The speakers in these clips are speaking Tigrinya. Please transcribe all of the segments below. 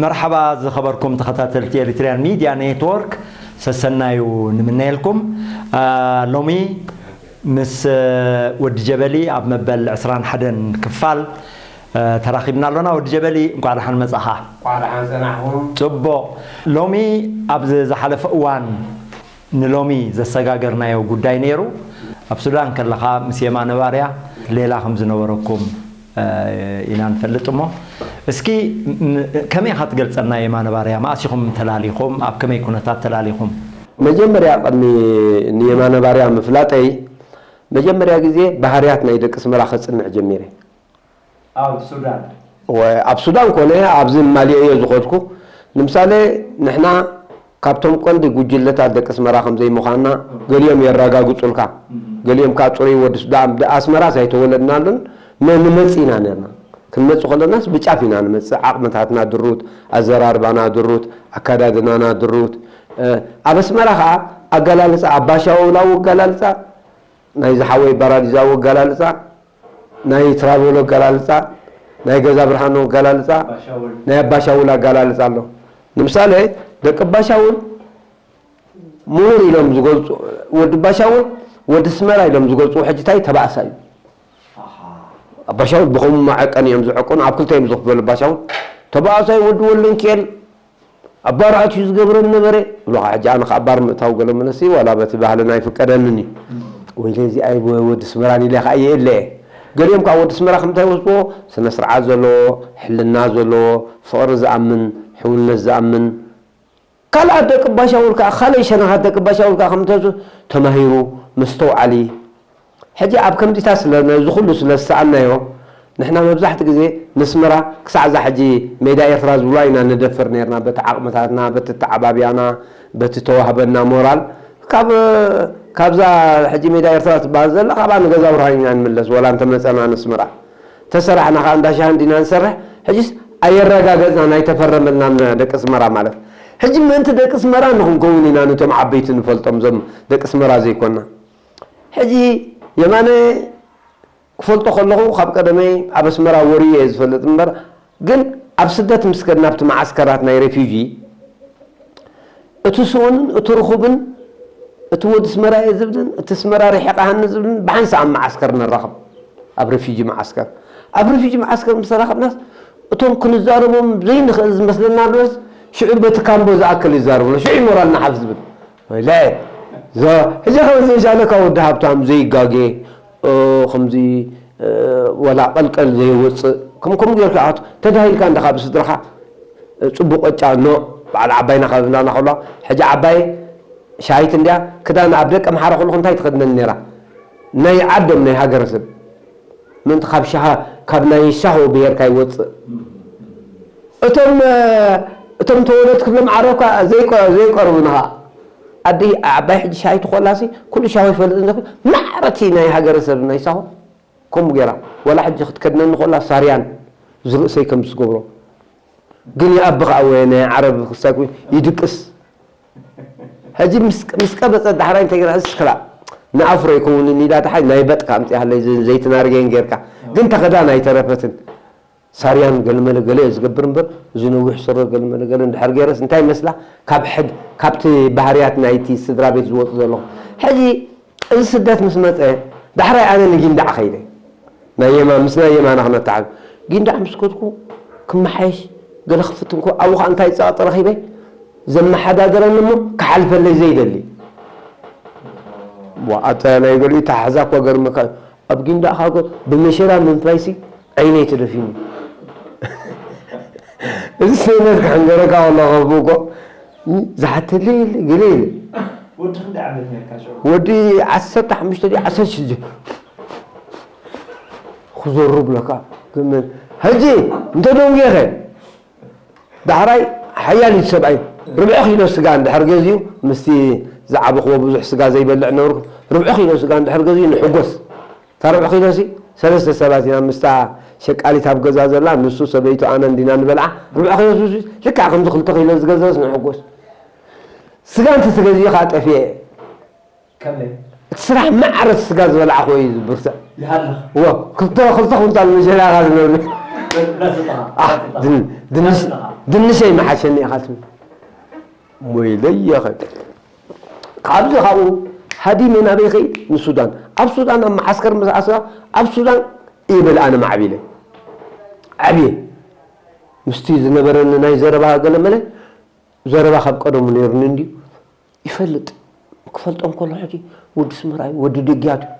መርሓባ ዝኸበርኩም ተኸታተልቲ ኤሪትሪያን ሚድያ ኔትወርክ፣ ሰሰናዩ ንምነየልኩም። ሎሚ ምስ ወዲ ጀበሊ ኣብ መበል ዕስራን ሓደን ክፋል ተራኺብና ኣሎና። ወዲ ጀበሊ፣ እንቋዕ ደሓን መጻኻ። እንቋዕ ደሓን ጸናሕኩም። ጽቡቕ። ሎሚ ኣብዚ ዝሓለፈ እዋን ንሎሚ ዘሰጋገርናዮ ጉዳይ ነይሩ። ኣብ ሱዳን ከለኻ ምስ የማነ ባርያ፣ ሌላ ከም ዝነበረኩም ኢና ንፈልጥ። እሞ እስኪ ከመይ ኢኻ ትገልጸልና? የማነ ባርያ፣ መኣስ ኢኹም ተላሊኹም? ኣብ ከመይ ኩነታት ተላሊኹም? መጀመርያ፣ ቅድሚ ንየማነ ባርያ ምፍላጠይ፣ መጀመርያ ግዜ ባህርያት ናይ ደቂ ኣስመራ ከጽንዕ ጀሚረ። ኣብ ሱዳን? ኣብ ሱዳን ኮነ ኣብዚ ማሊኦዮ ዝኸድኩ። ንምሳሌ፣ ንሕና ካብቶም ቀንዲ ጉጅለታት ደቂ ኣስመራ ከም ዘይምዃንና ገሊኦም የረጋግጹልካ። ገሊኦም ከኣ ጽሩይ ወዲ ሱዳን፣ ኣስመራስ ኣይተወለድናሉን፣ ንመጽእ ኢና ነርና። ክንመጽእ ከለናስ ብጫፍ ኢና ንመጽእ። ዓቕምታትና ድሩት፣ ኣዘራርባና ድሩት፣ ኣከዳድናና ድሩት። ኣብ ኣስመራ ከኣ ኣገላልጻ፣ ኣባሻውላዊ ኣገላልጻ፣ ናይ ዝሓወይ ባራዲዛዊ ኣገላልጻ፣ ናይ ትራቨሎ ኣገላልጻ፣ ናይ ገዛ ብርሃኑ ኣገላልጻ፣ ናይ ኣባሻውል ኣገላልጻ ኣሎ። ንምሳሌ፣ ደቂ ኣባሻውል ምሁር ኢሎም ዝገልጹ፣ ወዲ ኣባሻውል ወዲ ኣስመራ ኢሎም ዝገልጹ፣ ሕጂ እንታይ ተባእሳ እዩ። ኣባሻውል ብኸምኡ መዐቀኒ እዮም ዝዕቀኑ፣ ኣብ ክልተ እዮም ዝኽፈሉ ኣባሻውል። ተባእሳይ ወዲ ወልደንኪኤል ኣባር ኣትዩ ዝገብረኒ ነበረ ይብሉኻ። ሕጂ ኣነ ኸኣ ኣባር ምእታው ገለ መለሲ ዋላ በቲ ባህልና ኣይፍቀደንን እዩ። ወይለ እዚኣ ወዲ ኣስመራን ኢለ ኸኣ እየ እለ እየ። ገሊኦም ከኣ ወዲ ኣስመራ ከምታይ ወስድዎ፣ ስነ ስርዓት ዘለዎ፣ ሕልና ዘለዎ፣ ፍቕሪ ዝኣምን፣ ሕውነት ዝኣምን። ካልኣት ደቂ ኣባሻውል ከኣ፣ ካልእ ሸነኻት ደቂ ኣባሻውል ከኣ ከምተሱ ተማሂሩ፣ መስተውዓሊ፣ ሕጂ ኣብ ከምዚታት ስለ ነዚ ኩሉ ስለ ዝሰኣናዮ፣ ንሕና መብዛሕትኡ ግዜ ንስመራ ክሳዕ እዛ ሕጂ ሜዳ ኤርትራ ዝብላ ኢና ንደፍር ነርና፣ በቲ ዓቕምታትና፣ በቲ ኣተዓባብያና፣ በቲ ተዋህበና ሞራል። ካብ፣ ካብዛ ሕጂ ሜዳ ኤርትራ ትበሃል ዘላ፣ ካብኣ ንገዛ ብርሃን ኢና ንምለስ፣ ወላ እንተመጸና ንስመራ። ተሰራሕና ከኣ እንዳ ሻሂ እንዲና ንሰርሕ። ሕጂስ ኣየረጋገጽናን ኣይተፈረመልናን ደቂ ኣስመራ ማለት። ሕጂ ምእንቲ ደቂ ኣስመራ ንኽንከውን ኢና ነቶም ዓበይቲ ንፈልጦም፣ እዞም ደቂ ኣስመራ ዘይኮና። ሕጂ የማነ ክፈልጦ ከለኹ ካብ ቀደመይ ኣብ ኣስመራ ወርዩ እየ ዝፈልጥ እምበር፣ ግን ኣብ ስደት ምስ ከድና ኣብቲ መዓስከራት ናይ ሬፊጂ፣ እቲ ስኡንን እቲ ርኹብን፣ እቲ ወዲ ኣስመራ እየ ዝብልን እቲ ኣስመራ ርሒቓሃኒ ዝብልን ብሓንሳእ ኣብ መዓስከር ንራኸብ። ኣብ ሬፊጂ መዓስከር፣ ኣብ ሬፊጂ መዓስከር ምስ ተራኸብናስ እቶም ክንዛረቦም ዘይንኽእል ዝመስለና ኣሎስ ሽዑ በቲ ካምቦ ዝኣክል ይዛረቡና። ሽዑ እዩ ሞራልና ሓፍ ዝብል። ወይለ፣ ዞ-፣ ሕጂ ከምዚ ሻለካ ወዲ ሃብታም ዘይጋጌ፣ እ፣ ከምዚ፣ እ፣ ወላ ቀልቀል ዘይወጽእ፣ ከም፣ ከምኡ ጌርካ ኣት-፣ ተዳሂልካ እንዳ ካብ ስድራኻ፣ እ፣ ጽቡቕ ቅጫ፣ ኖ፣ በዓል ዓባይና ካብ ዝብላና ከሎ፣ ሕጂ ዓባይ ሻሂት እንድያ፣ ክዳን ኣብ ደቀ ምሓረ ከለኹ እንታይ ትኸድነኒ ነይራ? ናይ ዓዶም፣ ናይ ሃገረሰብ። ምእንቲ ካብ ሻሃ-፣ ካብ ናይ ሻሆ ብሄር ካይወጽእ። እቶም፣ እቶም ተወለድቲ ክብሎም ዓረብካ ዘይቀ-፣ ዘይቀርቡና ኸኣ። ኣዲ ዓባይ ሕጂ ሻሂት ኮላሲ ኩሉ ሻሆ ይፈልጥ እንተኮ፣ ማዕረቲ ናይ ሃገረሰብ ናይ ሳሆ ከምኡ ጌራ። ወላ ሕጂ ክትከድነኒ ኮላ ሳርያን ዝርእሰይ ከም ዝገብሮ። ግን ይኣቢ ኸኣ ወይ ናይ ዓረብ ክስታይ ኮይኑ ይድቅስ። ሕጂ ምስ፣ ምስ ቀበጸ ዳሕራይ እንታይ ገይራ፣ እስ ክላእ ንኣፍሮ ይከውንን ኢላ፣ ደሓይ ናይ በጥካ ኣምጺኣለይ፣ ዘ-፣ ዘይትን ኣርገን ጌርካ። ግን ተኸዳን ኣይተረፈትን። ሳርያን ገለመለ ገለ እየ ዝገብር እምበር፣ እዚ ነዊሕ ስረ ገለመለ ገለ እንድሕር ገይረስ እንታይ ይመስላ? ካብ ሕግ-፣ ካብቲ ባህርያት ናይቲ ስድራ ቤት ዝወጽእ ዘለኹ። ሕጂ እዚ ስደት ምስ መጸ፣ ዳሕራይ ኣነ ንጊንዳዕ ኸይደ። ናይ የማ-፣ ምስ ናይ የማና ክነተዓብ። ጊንዳዕ ምስ ከድኩ፣ ክመሓየሽ፣ ገለ ክፍትን ኮ-፣ ኣብኡ ኸኣ እንታይ ጸቕጢ ረኺበ? ዘመሓዳድረኒ እሞ፣ ክሓልፈለይ ዘይደሊ። ዋ፣ ኣታ ናይ ገሊኡ ተሓዛ እኮ ገርመካ። ኣብ ጊንዳዕ ኻጎ፣ ብመሸራ ምንፋይሲ፣ ዓይነይ ተደፊኑ። እዚ ሰይነት ክሕንገረካ ከሎ ከብኡ እኮ ዝሓተለይ የለ፣ ገለ የለ። ወዲ ክንደይ ዓመት ነርካ ሽዑ? ወዲ ዓሰርተ ሓሙሽተ ድዩ ዓሰርተ ሽዱሽተ ክዘሩ ብለካ። ግን ሕጂ እንተ ደንጉየኸ ዳሕራይ ሓያል እዩ ሰብኣይ። ርብዒ ኪሎ ስጋ እንድሕር ገዚኡ ምስቲ ዝዓበኽዎ ብዙሕ ስጋ ዘይበልዕ ነበርኩ። ርብዒ ኪሎ ስጋ እንድሕር ገዚኡ ንሕጎስ። እታ ርብዒ ኪሎ ሲ ሰለስተ ሰባት ኢና ምስታ ሸቃሊት ኣብ ገዛ ዘላ ንሱ ሰበይቱ ኣነ እንዲና ንበልዓ። ርብዒ ኪሎ ሲ ልክዕ ከምዚ ክልተ ኪሎ ዝገዘስ ንሕጎስ። ስጋ እንተተገዚኡ ከዓ ጠፊኤ። ከመይ? እቲ ስራሕ ማዕረ እቲ ስጋ ዝበልዓ ኮይኑ እዩ ዝብርትዕ። ይሃለኽ። ወ ክልተ ክልተ ኩንታል መሸላ ኢኻ ዝነብር። ረስጥኻ። ኣህ፣ ድን- ድንሽ- ድንሸይ መሓሸኒ ኢኻ ትብል። ሞይለይ የኸ ካብዚ ካብኡ ሃዲመ ናበይ ኸይድ ንሱዳን። ኣብ ሱዳን ኣብ መዓስከር ምስ ኣስራ ኣብ ሱዳን እየ በልኣነ ማዕቢለ ዓብየ ምስቲ ዝነበረኒ ናይ ዘረባ ገለመለ ዘረባ ካብ ቀደሙ ነይሩኒ እንድዩ ይፈልጥ። ክፈልጦም ከሎ ሕጂ ወዲ ስመራ እዩ፣ ወዲ ደግያት እዩ፣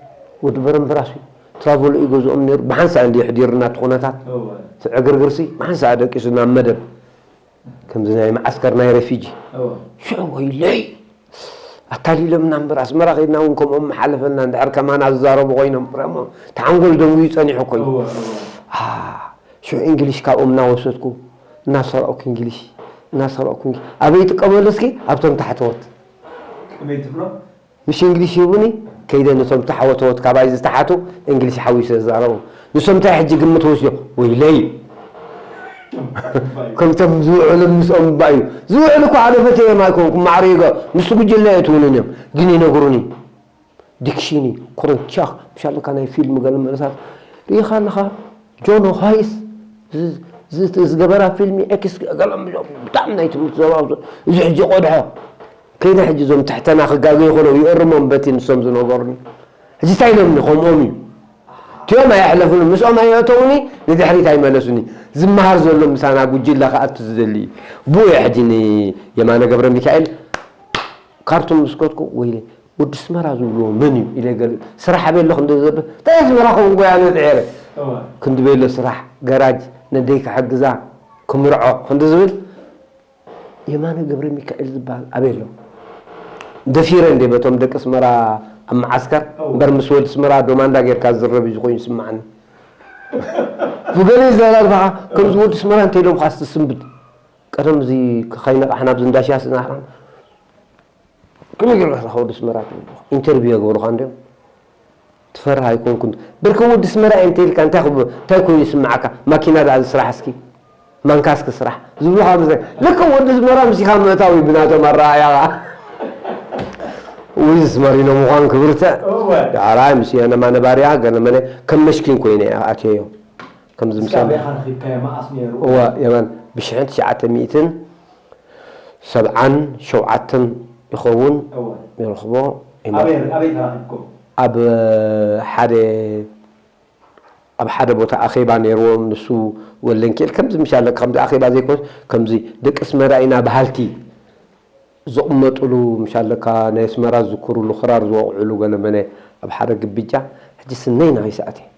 ወዲ በረምበራስ እዩ። ትራቨሎ እዩ ገዝኦም ነይሩ። ብሓንሳእ እንዲ ሕዲርና እቲ ኩነታት እቲ ዕግርግርሲ ብሓንሳእ ደቂሱ ናብ መደብ ከምዚ ናይ መዓስከር ናይ ሬፊጂ ሽዑ ወይለይ ኣታሊሎምና እምበር ኣስመራ ከይድና እውን ከምኦም መሓለፈልና እንድሕር ከማና ዝዛረቡ ኮይኖም ረሞ ተሓንጎል ደንጉዩ ጸኒሑ ኮይኑ ሽዑ እንግሊሽ ካብኦም እናወሰድኩ እናሰረቕኩ እንግሊሽ እናሰረቕኩ እንግሊሽ ኣበይ ይጥቀመሉ እስኪ ኣብቶም ታሕተዎት ከመይ ትብሎ? ምሽ እንግሊሽ ሂቡኒ ከይደ ነቶም ታሕወተወት ካባይ ዝተሓቱ እንግሊሽ ሓዊሰ ዝዛረቡ ንሶም እንታይ ሕጂ ግምት ወስዶ ወይለይ ከምቶም ዝውዕሉ ምስኦም እባ እዩ ዝውዕሉ እኮ ሓደ ፈተዮም ኣይኮንኩም ማዕሪጎ ምስቲ ጉጅለ እየ ትውንን እዮም ግን ይነግሩኒ ዲክሽኒ ኮረንቻኽ ምሻለካ ናይ ፊልም ገለ መለሳት ርኢኻ ኣለኻ ጆኖ ሃይስ ዝገበራ ፊልሚ ኤክስ ገሎም ብጣዕሚ ናይ ትምህርቲ ዘባ እዚ ሕጂ ቆድሖ ከይደ ሕጂ እዞም ትሕተና ክጋገ ይኾነው ይእርሞም በቲ ንሶም ዝነገሩኒ ሕጂ እንታይ ኢሎምኒ ከምኦም እዩ እቲኦም ኣየሕለፉኒ ምስኦም ኣየእተውኒ ንድሕሪት ኣይመለሱኒ ዝመሃር ዘሎ ምሳና ጉጅለ ክኣቱ ዝደሊ እዩ ብኡ ሕጂ ንየማነ ገብረ ሚካኤል ካርቱም ምስ ከድኩ ወይለ ወዲ ኣስመራ ዝብልዎ መን እዩ ኢለ ገለ ስራሕ ኣበይ ኣለኹ እንደ ዘብል እንታይ ኣስመራ ከውን ጎያ ነፅዔረ ክንዲ በይሎ ስራሕ ገራጅ ነደይ ክሕግዛ ክምርዖ ክንዲ ዝብል የማነ ገብረ ሚካኤል ዝበሃል ኣበይ ኣሎ ደፊረ እንደ በቶም ደቂ ኣስመራ ኣብ መዓስከር እምበር ምስ ወዲ ኣስመራ ዶማንዳ ጌርካ ዝዝረብ እዩ ኮይኑ ይስማዓኒ ብገለ ይዘላልፋኻ ከምዚ ወዲ ኣስመራ እንተ ኢሎም ካስ ትስንብድ ቀደም እዚ ከይነቃሕና ኣብዚ እንዳሻስ ናሕራን ከመይ ጌርካ ትረኽቦ ወዲ ኣስመራ ትብል ኢንተርቪው የገብሩኻ እንድዮም ትፈርህ ኣይኮንኩን በርከ ወዲ ኣስመራ እየ እንተኢልካ እንታይ ክብ እንታይ ኮይኑ ይስምዓካ ማኪና ደኣ ዝስራሕ እስኪ ማንካ እስኪ ስራሕ ዝብሉኻ ብዘ ለከ ወዲ ኣስመራ ምሲኻ ምእታው እዩ ብናቶም ኣረኣእያ ኸዓ ውይ ዝስመሪኖ ምዃን ክብርትዕ ዳዕራይ ምስ የነማ ነባርያ ገለመለ ከም መሽኪን ኮይነ እየ ኣትየዮ ከምዚ ምሳሌ እስካብ ኢኻ ረኺብካዮ መኣስ ነይሩ? እወ የማን ብሽሕን ትሽዓተ ሚእትን ሰብዓን ሸውዓተን ይኸውን እወ። ይረኽቦ ኣበይ ኣበይ ተራኺብኩም? ኣብ ሓደ ኣብ ሓደ ቦታ ኣኼባ ነይርዎም ንሱ ወለንኬል ከምዚ ምሻለ ከምዚ ኣኼባ ዘይኮን ከምዚ ደቂ ኣስመራ ኢና በሃልቲ ዝቕመጥሉ ምሻለካ ናይ ኣስመራ ዝዝክሩሉ ክራር ዝወቕዕሉ ገለመለ ኣብ ሓደ ግብጃ ሕጂ ስነይ ንኸይሰኣት እየ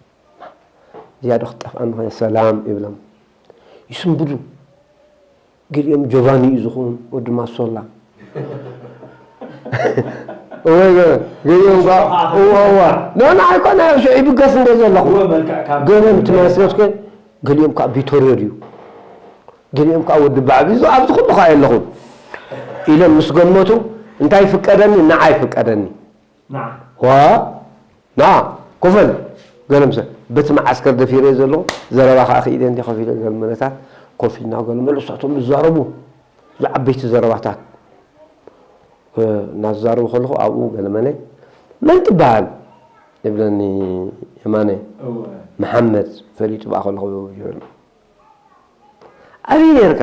ዝያዳ ክትጠፍኣኒ ኮይነ ሰላም ይብሎም ይስንብዱ ገሊኦም ጆቫኒ እዩ ዝኸውን ወዲ ማሶላ ወይ ገሊኦም እዋ እዋ ኖ ንዓይ እኮ ናይ ሽዑ ይብገስ እንደ ዘለኹ ገለ ትመስገስከ ገሊኦም ከዓ ቪቶርዮ ድዩ ገሊኦም ከዓ ወዲ ባዕቢ ኣብዚ ኩሉ ከዓ የለኹም ኢሎም ምስ ገመቱ እንታይ ይፍቀደኒ ንዓ ይፍቀደኒ ዋ ና ኮፈል ገለምሰ በቲ መዓስከር ደፊረ ዘለኹ ዘረባ ከዓ ክኢለ እንዲ ከፊለ ገለ መለታት ኮፍ ኢልና ገለ መለሳቶም ዝዛረቡ ዝዓበይቲ ዘረባታት እናዝዛረቡ ከለኹ ኣብኡ ገለ መለ መን ትበሃል ይብለኒ የማነ መሓመድ ፈሊጡ ብኣ ከለኹ ይብል ኣበይ ነርካ?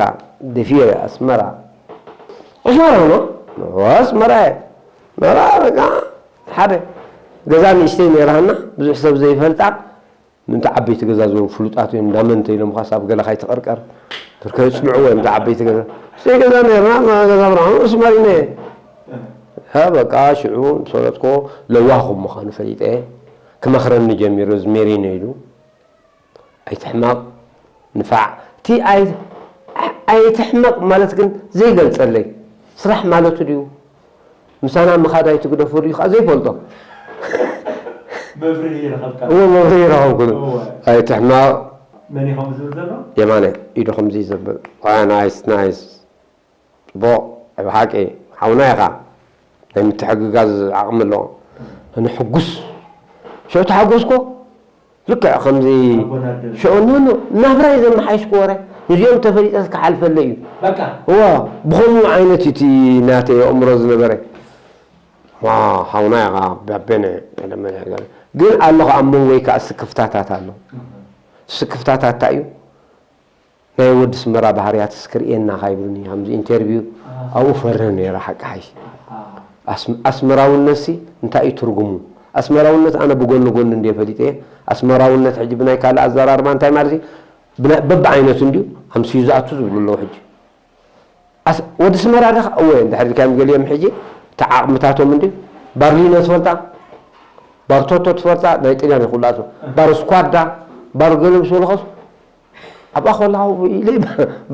ደፊረ ኣስመራ። ኣስመራ ኖ? ኣስመራ እየ። መራ በቃ ሓደ ገዛ ንእሽተይ ነይራሃና ብዙሕ ሰብ ዘይፈልጣ ምንታ ዓበይቲ ገዛ ዝህቡ ፍሉጣት እዮም እንዳመን እንተ ኢሎም ኻስ ኣብ ገለ ካይትቐርቀር ብርከ ጽንዕዎ እዮም ዓበይቲ ገዛ እሽተይ ገዛ ነይርና ገዛ ብርሃኑ ኣስመሪነ በቃ ሽዑ ሰረጥኮ ለዋህ ከም ምዃኑ ፈሊጠ ክመኽረኒ ጀሚሩ እዚ ሜሪኖ ኢሉ ኣይትሕማቕ ንፋዕ እቲ ኣይ ኣይትሕመቕ ማለት ግን ዘይገልጸለይ። ስራሕ ማለቱ ድዩ? ምሳና ምኻድ ኣይትግደፎ ድዩ ከዓ ዘይፈልጦ። መብርሂ ይረኸብካ። እዎ መብርሂ ይረኸብኩሉ። እወ። ኣይትሕመቕ። መን እዩ ከምኡ ዝብል ዘሎ? የማነ ኢዱ ከምዚ ዘብል። ዋ፣ ናይስ፣ ናይስ። ጽቡቕ፣ ብሓቂ ሓውና ኢኻ። ናይ ምትሕግጋዝ ዓቕሚ ኣለዎ። ኣነ ሕጉስ። ሽዑ ተሓጎስኩ። ልክዕ ከምዚ ኣቦና ኣደን። ሽዑ ኖ፣ ኖ፣ ናብራይ ዘመሓይሽኩ ወረ። ንዚኦም ተፈሊጠስ ክሓልፈለይ እዩ። በቃ። እዋ፣ ብኸምኡ ዓይነት እዩ እቲ ናተይ ኣእምሮ ዝነበረ። ዋ፣ ሓውና ኢኻ፣ ባቤነ፣ ገለ መለ፣ ገለ። ግን ኣሎ ከኣ ኣብ መንጎይ ከኣ ስክፍታታት ኣሎ። ስክፍታታት እንታይ እዩ? ናይ ወዲ ስመራ ባህርያትስ ክርእየና ካ ይብሉኒ፣ ከምዚ ኢንተርቪው ኣብኡ ፈርህ ነይረ፣ ሓቂ ሓይሽ። ኣስም-፣ ኣስመራውነትሲ እንታይ እዩ ትርጉሙ? ኣስመራውነት ኣነ ብጎኒ ጎኒ እንድየ ፈሊጠ እየ። ኣስመራውነት ሕጂ ብናይ ካልእ ኣዘራርባ እንታይ ማለት እዩ? ብና-፣ በብዓይነቱ እንድዩ ኣምስዩ ዝኣቱ ዝብሉ ኣለዉ። ሕጂ ኣስ-፣ ወዲ ስመራ ደኻ? እወ፣ እንድሕር ኢልካዮም ገሊኦም ሕጂ እቲ ዓቕምታቶም እንድዩ። ባርሊኖ ትፈልጣ? ባርቶቶ ትፈልጣ? ናይ ጥልያን ይኹላቱ። ባር ስኳዳ፣ ባር ገለ ምስ በልኸስ ኣብኣ ከለኹ ኢለ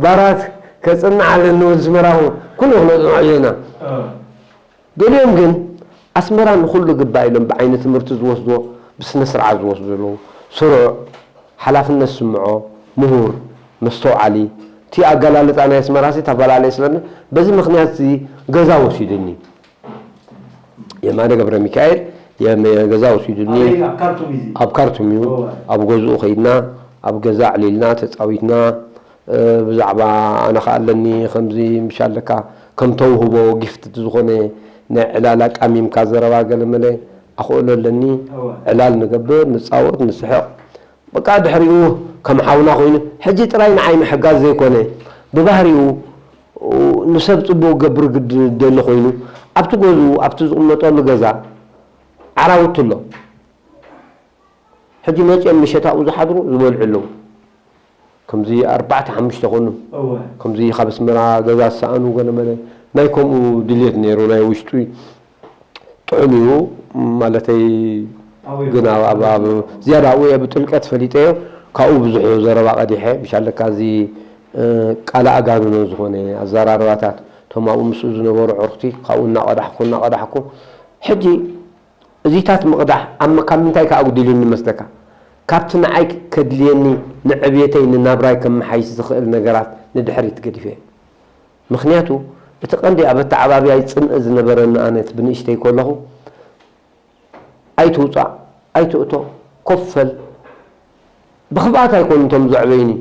ባራት ከጽንዕ ኣለኒ ወዲ ስመራ። ኩሉ ክነጽንዖ ኣለና። ገሊኦም ግን ኣስመራ ንኹሉ ግባእ ኢሎም ብዓይኒ ትምህርቲ ዝወስድዎ፣ ብስነ ስርዓት ዝወስዱ ዘለዉ፣ ስሩዕ፣ ሓላፍነት ዝስምዖ፣ ምሁር፣ መስተውዓሊ፣ እቲ ኣገላልጻ ናይ ኣስመራሲ ተፈላለየ ስለኒ፣ በዚ ምኽንያት እዚ ገዛ ወሲዱኒ። የማነ ገብረ ሚካኤል የም-፣ ገዛ ወሲዱኒ። ኣበይ? ኣብ ካርቱም እዩ እዚ? ኣብ ካርቱም እዩ። እወ። ኣብ ገዝኡ ከይድና፣ ኣብ ገዛ ኣዕሊልና፣ ተጻዊትና፣ እ፣ ብዛዕባ ኣነ ከኣ ኣለኒ፣ ከምዚ ምሽ ኣለካ፣ ከም ተውህቦ ጊፍት ዝኾነ ናይ ዕላል ኣቃሚምካ ዘረባ ገለመለ ኣኽእሎ ኣለኒ። እወ። ዕላል ንገብር፣ ንጻወት፣ ንስሕቕ። በቃ ድሕሪኡ ከም ሓውና ኮይኑ፣ ሕጂ ጥራይ ንዓይ ምሕጋዝ ዘይኮነ፣ ብባህሪኡ ንሰብ ጽቡቕ ክገብር ግድ ደሊ ኮይኑ፣ ኣብቲ ገዝኡ፣ ኣብቲ ዝቕመጠሉ ገዛ ዓራውቲ ኣሎ። ሕጂ መጺኦም ምሸት ኣብኡ ዝሓድሩ ዝበልዑ ኣለዉ። ከምዚ ኣርባዕተ ሓሙሽተ ኮኑ። እወ። ከምዚ ካብ ኣስመራ ገዛ ዝሰኣኑ ገለመለ ናይ ከምኡ ድልየት ነይሩ፣ ናይ ውሽጡ ጥዑም እዩ ማለተይ። ኣብኡ እዩ። ግን ኣብ፣ ኣብ፣ ኣብ ዝያዳ ኣብኡ እየ ብጥልቀት ፈሊጠዮ። ካብኡ ብዙሕ ዘረባ ቀዲሐ፣ ምሻለካ እዚ፣ እ፣ ቃለ ኣጋንኖ ዝኾነ ኣዘራርባታት፣ እቶም ኣብኡ ምስኡ ዝነበሩ ኣዕሩኽቲ ካብኡ እናቐዳሕኩ፣ እናቐዳሕኩ፣ ሕጂ እዚታት ምቕዳሕ ኣብ፣ ካብ ምንታይ ከኣ ኣጉዲሉኒ መስለካ? ካብቲ ንዓይ ከድልየኒ፣ ንዕብየተይ፣ ንናብራይ ከመሓይሽ ዝኽእል ነገራት ንድሕሪት ገዲፈ። ምኽንያቱ፣ እቲ ቀንዲ ኣብ ኣተዓባብያይ ጽምኢ ዝነበረኒ ኣነ፣ እቲ ብንእሽተይ ከለኹ፣ ኣይትውጻእ፣ ኣይትእቶ፣ ኮፍ በል። ብኽፍኣት ኣይኮኑን እቶም ዘዕበዩኒ።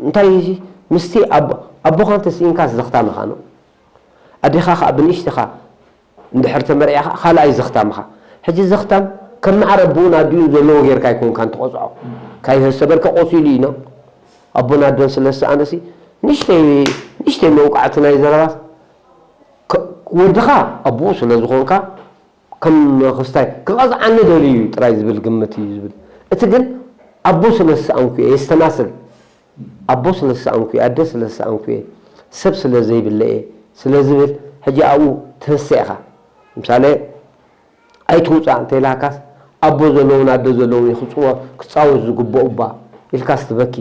እንታይ እዚ፣ ምስቲ ኣቦ-፣ ኣቦኻ እንተስኢንካስ ዘኽታም ኢኻ ነው። ኣዴኻ ኸኣ ብንእሽተኻ እንድሕር ተመርዕያ ኸኣ ካልኣይ ዘኽታም ኢኻ። ሕጂ ዘኽታም ከም ማዕረ ኣቦኡን ኣዲኡን ዘለዎ ጌርካ ኣይኮንካን ትቖጽዖ። ካይተሰበርከ ቆሲሉ እዩ ነው። ኣቦን ኣደን ስለ ዝሰኣነሲ ንእሽተይ፣ ንእሽተይ መውቃዕቲ ናይ ዘረባስ ከ-፣ ወድኻ ኣቦኡ ስለ ዝኾንካ ከም ክስታይ ክቐጽዓኒ ደልዩ እዩ ጥራይ ዝብል ግምት እዩ ዝብል። እቲ ግን ኣቦ ስለ ዝሰኣንኩ እየ የስተማስል። ኣቦ ስለ ዝሰኣንኩ እየ፣ ኣደ ስለ ዝሰኣንኩ እየ፣ ሰብ ስለ ዘይብለ እየ ስለ ዝብል ሕጂ ኣብኡ ትህሰ ኢኻ። ምሳሌ ኣይትውጻእ እንተኢላካስ ኣቦ ዘለውን ኣደ ዘለውን እዩ ክጽወ-፣ ክጻወት ዝግብኦ እባ ኢልካስ ትበኪ።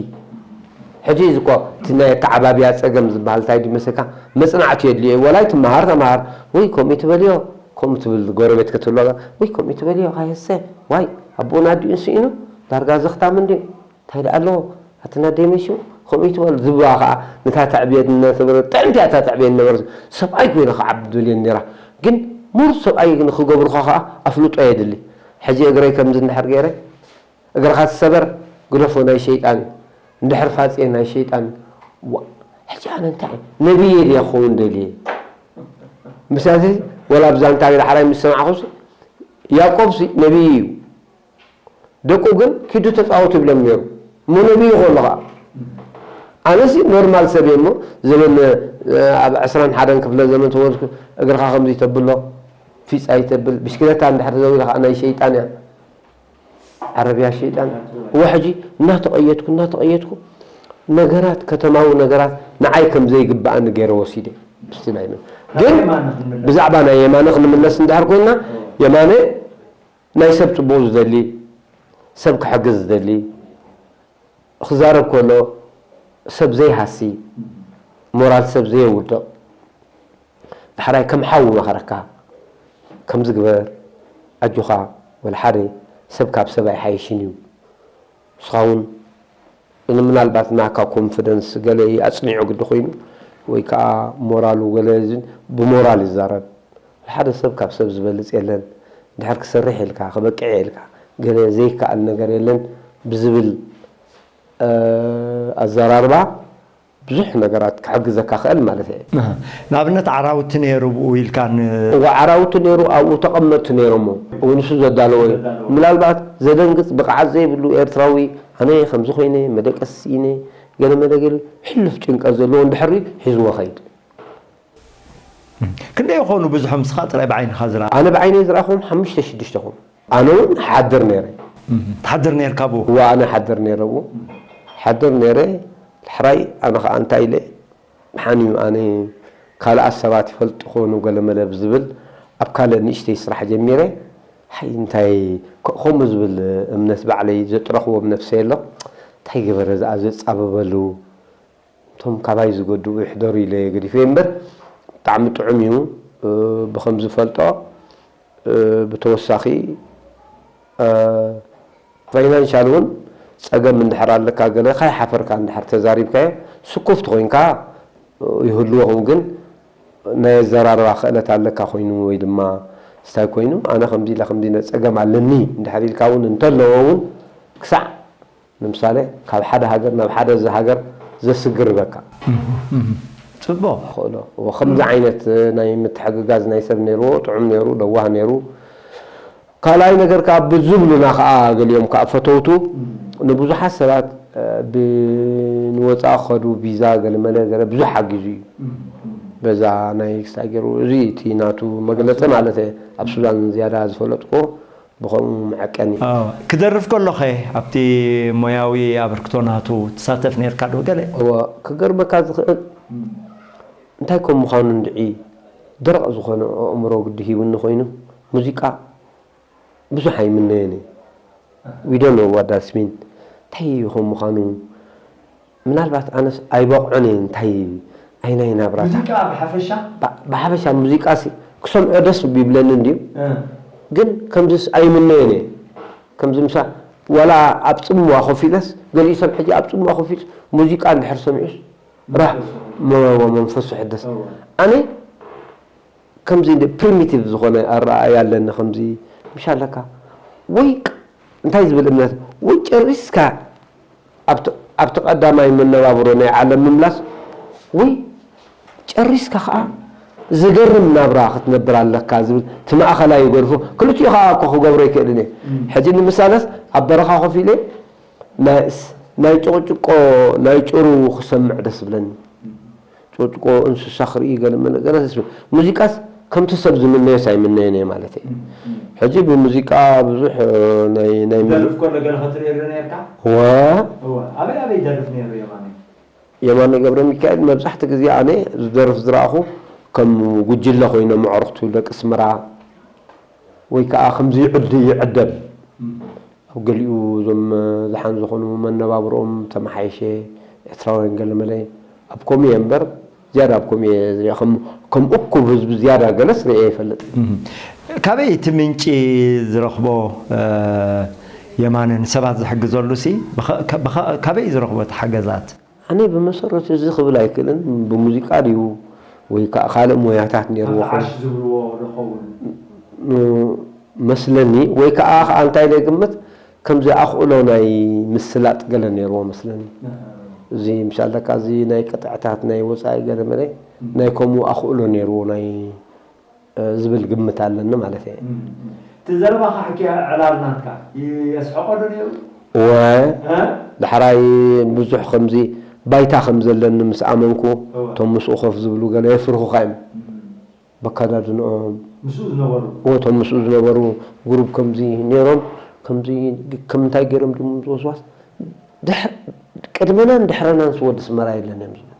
ሕጂ እዚ እኮ እቲ ናይ ኣተዓባብያ ጸገም ዝበሃል እንታይ ድዩ መሰልካ? መጽናዕቲ የድልዮ እዩ። ወላ ኣይትመሃር ተመሃር፣ ወይ ከምኡ ትበልዮ፣ ከምኡ ትብል ጎረቤት ክትህሉ፣ ወይ ከምኡ ትበልዮ፣ ሃየሰ፣ ዋይ፣ ኣቦኡን ኣዲኡን ስኢኑ፣ ዳርጋ ዘኽታም እንድዩ፣ እንታይ ደኣ ኣለዎ፣ ኣቲ ናደይ መሽዩ፣ ከምኡ ትበል ዝብዋ ኸኣ፣ ነታ ተዕብየት እናተበረ፣ ጥዕምቲ እያ እታ ተዕብየት ነበረ፣ ሰብኣይ ኮይነ ክዓቢ ትብል እየ ነይራ። ግን ሙር ሰብኣይ ንኽገብሩኻ ኸኣ ኣፍልጦ የድሊ። ሕጂ እግረይ ከምዚ እንድሕር ገይረ፣ እግርኻ ዝሰበር ግደፎ ናይ ሸይጣን እዩ። እንድሕር ፋጽየ ናይ ሸይጣን እዩ። ዋ፣ ሕጂ ኣነ እንታይ ነብየ ድየ ክኸውን ደልየ? ምሳዚ ወላ ኣብ ዛንታ ዳሕራይ ምስ ሰማዕኹሲ፣ ያዕቆብሲ ነብይ እዩ። ደቁ ግን ኪዱ ተጻወቱ ይብሎም ነይሩ። እሞ ነብይ ይኾን ከኣ። ኣነሲ ኖርማል ሰብ እየ እሞ፣ ዘመን፣ እ፣ ኣብ ዕስራን ሓደን ክፍለ ዘመን ተወልድኩ፣ እግርኻ ከምዚ ተብሎ፣ ፊጻ ይተብል፣ ብሽክለታ እንድሕር ተዘዊረ ከኣ ናይ ሸይጣን እያ። ዓረብያ ሸይጣን። እወ፣ ሕጂ እናተቐየድኩ፣ እናተቐየድኩ፣ ነገራት፣ ከተማዊ ነገራት ንዓይ ከም ዘይግብኣኒ ገይረ ወሲደ። ምስቲ ናይ መን-፣ ግን ብዛዕባ ናይ የማነ ክንምለስ እንድሕር ኮይንና፣ የማነ ናይ ሰብ ጽቡቕ ዝደሊ፣ ሰብ ክሕግዝ ዝደሊ፣ ክዛረብ ከሎ ሰብ ዘይሃሲ፣ ሞራል ሰብ ዘየውድቕ፣ ዳሕራይ ከም ሓው መኸረካ፣ ከምዚ ግበር፣ ኣጆኻ፣ ወላ ሓደ ሰብ ካብ ሰብ ኣይሓይሽን እዩ። ንስኻ እውን ምናልባት ናካ ኮንፊደንስ ገለ ኣጽኒዑ ግዲ ኮይኑ ወይ ከዓ ሞራሉ ገለ ዝን-፣ ብሞራል ይዛረብ። ሓደ ሰብ ካብ ሰብ ዝበልጽ የለን። ድሕር ክሰርሕ ኢልካ፣ ክበቅዕ ኢልካ፣ ገለ ዘይከኣል ነገር የለን ብዝብል፣ እ፣ ኣዘራርባ ብዙሕ ነገራት ክሕግዘካ ክእል ማለት እየ። ኣሃ። ንኣብነት ዓራውቲ ነይሩ ብኡ ኢልካ ን- እዋ ዓራውቲ ነይሩ ኣብኡ ተቐመጥቲ ነይሮሞ። እውን ንሱ ዘዳለዎ እዩ። ዘዳለዎ። ምናልባት ዘደንግጽ ብቕዓት ዘይብሉ ኤርትራዊ ኣነ ከምዚ ኮይነ መደቀስ ኢነ ገለ መለ ገለ ሕሉፍ ጭንቀት ዘለዎ እንድሕር ሒዝዎ ኸይድ። ክንደይ ይኾኑ ብዙሖም ንስኻ ጥራይ ብዓይንኻ ዝረኣ? ኣነ ብዓይነይ ዝረኣኹም ሓሙሽተ ሽዱሽተ ኹም። ኣነ እውን ሓድር ነይረ። እም፣ ትሓድር ነይርካ ብኡ? እዋ ኣነ ሓድር ነይረ ብኡ። ሓድር ነይረ። ሕራይ ኣነ ኸዓ እንታይ ኢለ ሓንዩ ኣነ ካልኣት ሰባት ይፈልጡ ኾኑ ገለመለ ብዝብል ኣብ ካልእ ንእሽተይ ስራሕ ጀሚረ። ሓይ እንታይ ከ-፣ ከምኡ ዝብል እምነት ባዕለይ ዘጥረኽዎ ኣብ ነፍሰይ ኣሎ። እንታይ ገበረ ዝኣ ዘጻበበሉ እቶም ካባይ ዝገድኡ ይሕደሩ ኢለ ገዲፈ እምበር ብጣዕሚ ጥዑም እዩ። እ፣ ብኸም ዝፈልጦ፣ እ፣ ብተወሳኺ፣ እ፣ ፋይናንሻል እውን ጸገም እንድሕር ኣለካ ገለ ካይሓፈርካ እንድሕር ተዛሪብካዮ ስኩፍቲ ኮይንካ ይህልዎ። ግን ናይ ኣዘራርባ ክእለት ኣለካ ኮይኑ ወይ ድማ ስታይ ኮይኑ ኣነ ከምዚ ኢለ ከምዚ ኢለ ጸገም ኣለኒ እንድሕር ኢልካ እውን እንተለዎ እውን ክሳዕ ንምሳሌ ካብ ሓደ ሃገር ናብ ሓደ እዚ ሃገር ዘስግርበካ እህ፣ እህ። ጽቡቕ። ክእሎ። እዎ፣ ከምዚ ዓይነት ናይ ምትሕግጋዝ ናይ ሰብ ነይርዎ፣ ጥዑም ነይሩ፣ ለዋህ ነይሩ። ካልኣይ ነገር ከኣ ብዝብሉና ከኣ ገሊኦም ከኣ ፈተውቱ ንብዙሓት ሰባት፣ እ፣ ብ-፣ ንወጻኢ ክኸዱ ቪዛ ገለመለ ገለ ብዙሕ ሓጊዙ እዩ። በዛ ናይ ክስታይ ገይሩ፣ እዚ እቲ ናቱ መግለጺ ማለት እየ። ኣብ ሱዳን ዝያዳ ዝፈለጥኩዎ ብኸምኡ መዐቀኒ። ኣዎ፣ ክደርፍ ከሎኸ ኣብቲ ሞያዊ ኣበርክቶ ናቱ ትሳተፍ ነይርካ ዶ ገለ? እወ፣ ክገርመካ ዝኽእል እንታይ ከም ምዃኑ እንድዒ ደረቕ ዝኾነ ኣእምሮ ግዲ ሂቡኒ ኮይኑ፣ ሙዚቃ ብዙሕ ኣይምነዮን እየ። We don't know what that mean። እንታይ እዩ ከም ምዃኑ፣ ምናልባት ኣነስ ኣይበቕዖን እየ፣ እንታይ ኣይናይ ናብራታ። ሙዚቃ ብሓፈሻ? ባ-፣ ብሓፈሻ ሙዚቃ ሲ ክሰምዖ ደስ ይብለኒ እንድዩ። እ። ግን ከምዚስ ኣይምነዮን እየ። ከምዚ ምሳ ዋላ ኣብ ጽምዋ ኮፍ ኢለስ፣ ገሊኡ ሰብ ሕጂ ኣብ ጽምዋ ኮፍ ኢሉስ ሙዚቃ እንድሕር ሰሚዑስ፣ ራህ፣ መ-፣ መንፈሱ ሕደስ። እወ። ኣነ ከምዚ እንደ ፕሪሚቲቭ ዝኾነ ኣረኣእያ ኣለኒ። ከምዚ ምሽ ኣለካ ወይ ቅ-፣ እንታይ ዝብል እምነት ወይ ጨሪስካ ኣብቲ፣ ኣብቲ ቀዳማይ መነባብሮ ናይ ዓለም ምምላስ ወይ ጨሪስካ ኸዓ ዝገርም ናብራ ክትነብር ኣለካ ዝብል እቲ ማእኸላይ ይገድፎ። ክልቲኡ ኸዓ እኮ ክገብሮ ይክእልን እየ። እም። ሕጂ ንምሳለስ ኣብ በረኻ ኮፍ ኢለ ናይ ስ-፣ ናይ ጭቕጭቆ ናይ ጭሩ ክሰምዕ ደስ ዝብለኒ። ጭቕጭቆ እንስሳ ክርኢ ገለ መለ ገለ ደስ ዝብል። ሙዚቃስ ከምቲ ሰብ ዝምነዮስ ኣይምነዮን እየ ማለት እየ። እም፣ እም። ሕጂ ብሙዚቃ ብዙሕ፣ እ፣ ናይ፣ ናይ ሙዚ-፣ ይደርፍ ከሎ ገለ ክትርኢ ዶ ነርካ? እወ። እወ። ኣበይ ኣበይ ይደርፍ ነይሩ የማነ? የማነ ገብረ ሚካኤል መብዛሕትኡ ግዜ ኣነ ዝደርፍ ዝረኣኹ ከም ጉጅለ ኮይኖም ኣዕሩኽቱ ደቂ ኣስመራ ወይ ከዓ ከምዚ ይዕድ-፣ ይዕደም። እም። ኣብ ገሊኡ እዞም ዝሓን ዝኾኑ መነባብሮኦም ተመሓየሸ ኤርትራውያን ገለ መለ ኣብ ከምኡ እየ እምበር ዝያዳ ኣብ ከምኡ እየ ዝሪኦ። ከም፣ ከም እኩብ ህዝቢ ዝያዳ ገለስ ርእየ ኣይፈልጥን። እም። ካበይ እቲ ምንጪ ዝረኽቦ፣ እ፣ የማነ ንሰባት ዝሕግዘሉ ሲ ብኸ-፣ ከ-፣ ብኸ-፣ ካበይ ዝረኽቦ እቲ ሓገዛት? ኣነ ብመሰረቱ እዚ ክብል ኣይክእልን፣ ብሙዚቃ ድዩ ወይ ከኣ ካልእ ሞያታት ነይርዎ ኣበዓሽ ኮይኑ ዝብልዎ ዶ ኸውን? ም-፣ መስለኒ፣ ወይ ከኣ፣ ከኣ እንታይ ኢለ ይግምት፣ ከምዚ ኣኽእሎ ናይ ምስላጥ ገለ ነይርዎ መስለኒ። ኣሃ። እዚ ምሻለካ እዚ ናይ ቅጥዕታት ናይ ወጻኢ ገለ መለ እም። ናይ ከምኡ ኣኽእሎ ነይርዎ ናይ እ፣ ዝብል ግምት ኣለኒ ማለት እየ። እም፣ እም። እቲ ዘረባኻ ሕክያ ዕላል ናትካ ይ-፣ የስሕቖ ዶ ነይሩ? እወ፣ እ? ዳሕራይ ብዙሕ ከምዚ ባይታ ከም ዘለኒ ምስ ኣመንኩ፣ እወ። እቶም ምስኡ ኮፍ ዝብሉ ገለ የፍርሁኻ እዮም። እም። በካዳድንኦም። ምስኡ ዝነበሩ? እወ፣ እቶም ምስኡ ዝነበሩ ግሩፕ ከምዚ ነይሮም፣ ከምዚ ግ-፣ ከም እንታይ ገይሮም ድም ዝወስዋስ? ድሕር-፣ ቅድመናን ድሕረናን ስ ወዲ ስመራ የለን እዮም ዝብሉ።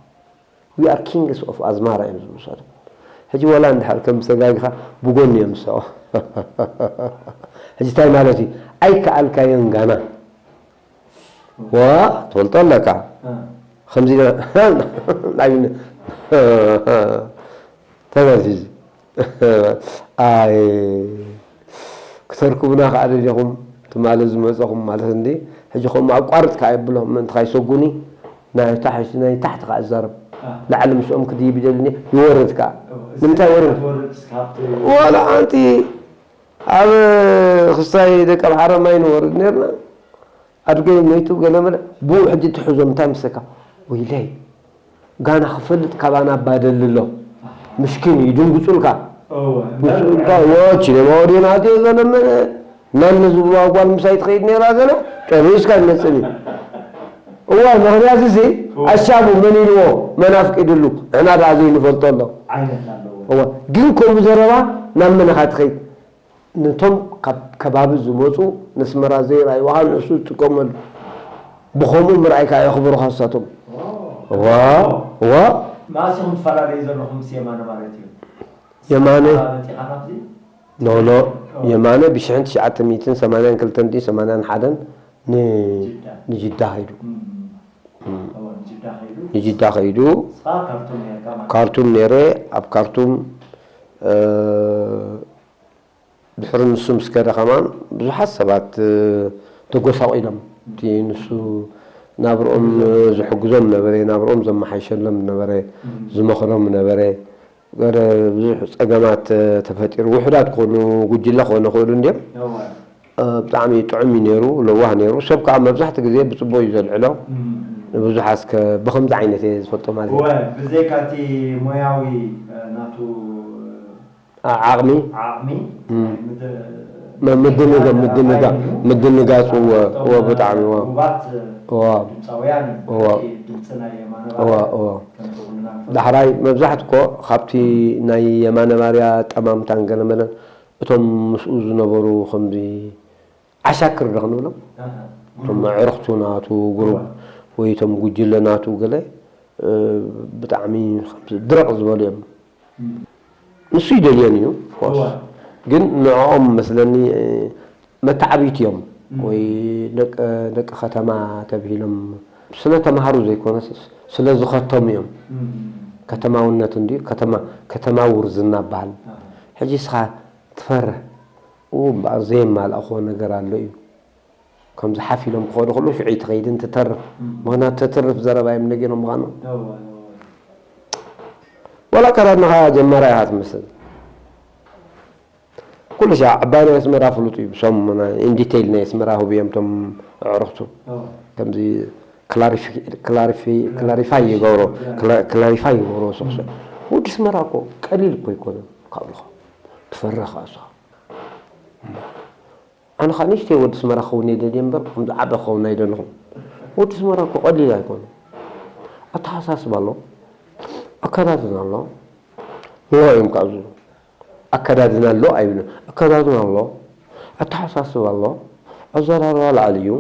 We are kings of ኣዝማራ እዮም ዝብሉ ንሳቶም። ሕጂ ዋላ እንድሕር ከም ዝተጋጊኻ ብጎኒ እዮም ዝስዕቑ። ሕጂ እንታይ ማለት እዩ? ኣይከኣልካዮን ጋና። ዋ፣ ትፈልጦ ኣለካ። እ። ከምዚ ኢለ፣ ናይ፣ ተመዚዙ። ኣይ፣ ክተርክቡና ከኣ ደሊኹም፣ ትማሊ ዝመጸኹም ማለት እንዲ፣ ሕጂ ከምኡ ኣቋርጽ ከኣ የብሎም፣ ምእንቲ ካይሰጉኒ፣ ናይ ታሕቲ፣ ናይ ታሕቲ ከኣ እዛረብ። ላዕሊ ምስኦም ክድይብ ይደልኒ፣ ይወርድ ከኣ። ንምንታይ ወርድ? ወላ ኣንቲ ኣብ ክስታይ ደቀ ምሓረ ማይ ንወርድ ነርና። ኣድገይ መይቱ ገለ መለ፣ ብኡ ሕጂ ትሕዞም፣ እንታይ ምስለካ? ወይለይ፣ ጋና ክፈልጥ ካባና ባደሊ ኣሎ። ምሽኪን እዩ፣ ይድንግጹልካ። እወ፣ ምስኡልካ፣ እወ። ወ፣ ቺኔማ ወዲና ኣትዮ ዘለመነ፣ ናን ዝብልዋ ጓል ምሳይ ትኸይድ ነይራ ገለ፣ ጠቢስካ ይመጽእ እዩ። እወ፣ ምኽንያት እዚ፣ እወ። ኣሻቡ መን ኢልዎ፣ መን ኣፍቂድሉ፣ ንሕና ደኣ ዘይንፈልጦ ኣሎ። ዓይነት ኣለዎ። እወ፣ ግን ከምኡ ዘረባ ናብ መን ኢኻ ትኸይድ? ነቶም ካብ ከባቢ ዝመጹ ነስመራ ዘይረኣይዋ ንሱ ዝጥቀመሉ። ብኸምኡ ምርኣይ ከኣ የኽብሩኻ ንሳቶም። ዋ፣ ዋ። መዓስ ኢኹም ትፈላለዩ ዘለኹም ምስ የማነ ማለት እዩ? የማነ? ኣበባ መጺኻ ካብዚ? ኖ፣ ኖ። ኦ። የማነ ብሽሕን ትሽዓተ ሚእትን ሰማንያን ክልተን ድዩ ሰማንያን ሓደን ን-፣ ጅዳ። ንጅዳ ኸይዱ። እም። እም። ኦ፣ ንጅዳ ኸይዱ? ንጅዳ ኸይዱ። ንስኻ ካርቱም ነርካ ማለት እዩ? ካርቱም ነይረ፣ ኣብ ካርቱም፣ እ፣ ድሕሪ ንሱ ምስ ከደ ከማን ብዙሓት ሰባት፣ እ፣ ተጎሳቒሎም። እቲ ንሱ ናብርኦም፣ እ፣ ዝሕግዞም ነበረ፣ ናብርኦም ዘመሓይሸሎም ነበረ፣ እም። ዝመኽሮም ነበረ። ገለ ብዙሕ ጸገማት፣ እ፣ ተፈጢሩ። ውሑዳት ክኾኑ፣ ጉጅለ ክኾኑ ይኽእሉ እንድዮም። እወ። እ፣ ብጣዕሚ ጥዑም እዩ ነይሩ፣ ለዋህ ነይሩ። ሰብ ከኣ መብዛሕትኡ ግዜ ብጽቡቕ እዩ ዘልዕሎ። እም፣ እም። ንብዙሓት እስከ ብኸምዚ ዓይነት እየ ዝፈልጦ ማለት እዩ። እወ፣ ብዘይካ እቲ ሞያዊ፣ እ፣ ናቱ ዓ-፣ ዓቕሚ። ዓቕሚ፣ እም። ምድ-፣ መ-፣ ምድንጋ-፣ ምድንጋ-፣ ምድንጋጽ፣ እወ፣ እቶም እወ፣ ብጣዕሚ፣ እወ። ህቡባት እወ። ድምጻውያን፣ እወ። ድምጺ ናይ የማነ እወ፣ ባርያ እወ። ከምቲ ኩልና ንፈልጦ። ዳሕራይ መብዛሕትኡ እኮ ካብቲ ናይ የማነ ባርያ ጠማምታን ገለመለን እቶም ምስኡ ዝነበሩ ከምዚ ዓሻክር ዶ ክንብሎም? ኣሃ። እቶም ኣዕሩኽቱ ናቱ ግሩፕ እወ። ወይ እቶም ጉጅለ ናቱ ገለ፣ እ፣ ብጣዕሚ ከምዚ ድርቕ ዝበሉ እዮም። እም። ንሱ ይደልዮን እዩ፣ of course። እወ። ግን ንዕኦም መስለኒ፣ እ፣ መተዓብይቲ እዮም። እም። ወይ ደቂ፣ ደቂ ከተማ ተብሂሎም ስለ ተማሃሩ ዘይኮነስ ስለ ዝኸተሙ እዮም። እም። ከተማውነት እንድዩ፣ ከተማ፣ ከተማዊ ውርዝና በሃል። ኣሃ። ሕጂ እስኻ ትፈርህ። ኡ፣ እምበኣር ዘየማልኣኽዎ ነገር ኣሎ እዩ። ከምዚ ሓፍ ኢሎም ክኸዱ ከለዉ ሽዑ ትኸይድን ትተርፍ። እም። ምኽንያቱ ተትርፍ ዘረባ እዮም ነጊሮም ምዃኖም። እወ፣ እወ። ዋላ ኣከዳድናኻ ጀማራይ ኢኻ ትመስል። ኩሉ ሻዕ ዕባይ ናይ ኣስመራ ፍሉጥ እዩ። ብሶም ናይ ኢን ዲቴይል ናይ ኣስመራ ህቡ እዮም እቶም ኣዕሩኽቱ። እወ። ከምዚ ክላሪፊ-፣ ክላሪፊ-፣ ክላሪፋይ ይገብሮ። ክላ-፣ ክላሪፋይ ይገብሮ ሶክሶ። እም። ወዲ ኣስመራ እኮ ቀሊል እኮ ኣይኮነን። ካብልኻ ትፈርህ ከኣ ንስኻ። ኣነ ኸኣ ንእሽተይ ወዲ ኣስመራ ክኸውን እየ ደልየ እምበር፣ ከምዚ ዓቢ ክኸውን ኣይደለኹን። ወዲ ኣስመራ እኮ ቀሊል ኣይኮነን። ኣተሓሳስባ ኣሎ፣ ኣከዳድና ኣሎ። ሎ እዮም ከኣ ዝብሉ። ኣከዳድና ኣሎ ኣይብሉን። ኣከዳድና ኣሎ፣ ኣተሓሳስባ ኣሎ፣ ኣዘራርባ ላዕሊ እዩ።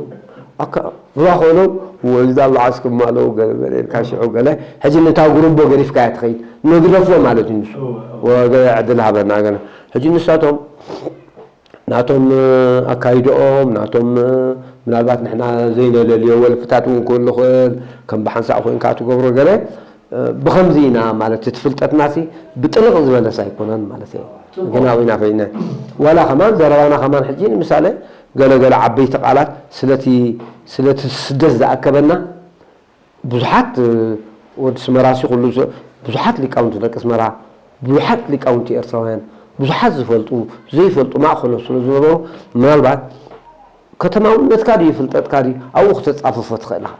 ኣከ-፣ ብዛ ኮይኖም ወልዳ መዓስ ክማለዉ ገለ መለ ኢልካ ሽዑ ገለ፣ ሕጂ ነታ ጉርቦ ገዲፍካያ ትኸይድ። ንግደፎ ማለት እዩ ንሱ። እወ፣ እወ። ወገለ ዕድል ሃበና ገለ። ሕጂ ንሳቶም ናቶም ኣካይድኦም፣ ናቶም ምናልባት ንሕና ዘይነለልዮ ወልፍታት እውን ክህሉ ይኽእል፣ ከም ብሓንሳእ ኮይንካ ትገብሮ ገለ፣ ብኸምዚ ኢና ማለት እቲ ፍልጠትናሲ ብጥልቕ ዝበለስ ኣይኮነን ማለት እዩ። ጽቡቕ። ግናዊ ኢና ፈይነ። ዋላ ከማን ዘረባና ከማን ሕጂ ንምሳሌ ገለ ገለ ዓበይቲ ቃላት ስለቲ፣ ስለቲ ስደት ዝኣከበና ብዙሓት፣ እ፣ ወዲ ኣስመራሲ ኩሉ ሰ-፣ ብዙሓት ሊቃውንቲ ደቂ ኣስመራ፣ ብዙሓት ሊቃውንቲ ኤርትራውያን፣ ብዙሓት ዝፈልጡ፣ ዘይፈልጡ ማእከሎም ስለ ዝነበሩ፣ ምናልባት ከተማውነትካ ድዩ ፍልጠትካ ድዩ ኣብኡ ክተጻፍፎ ትኽእል ኢኻ።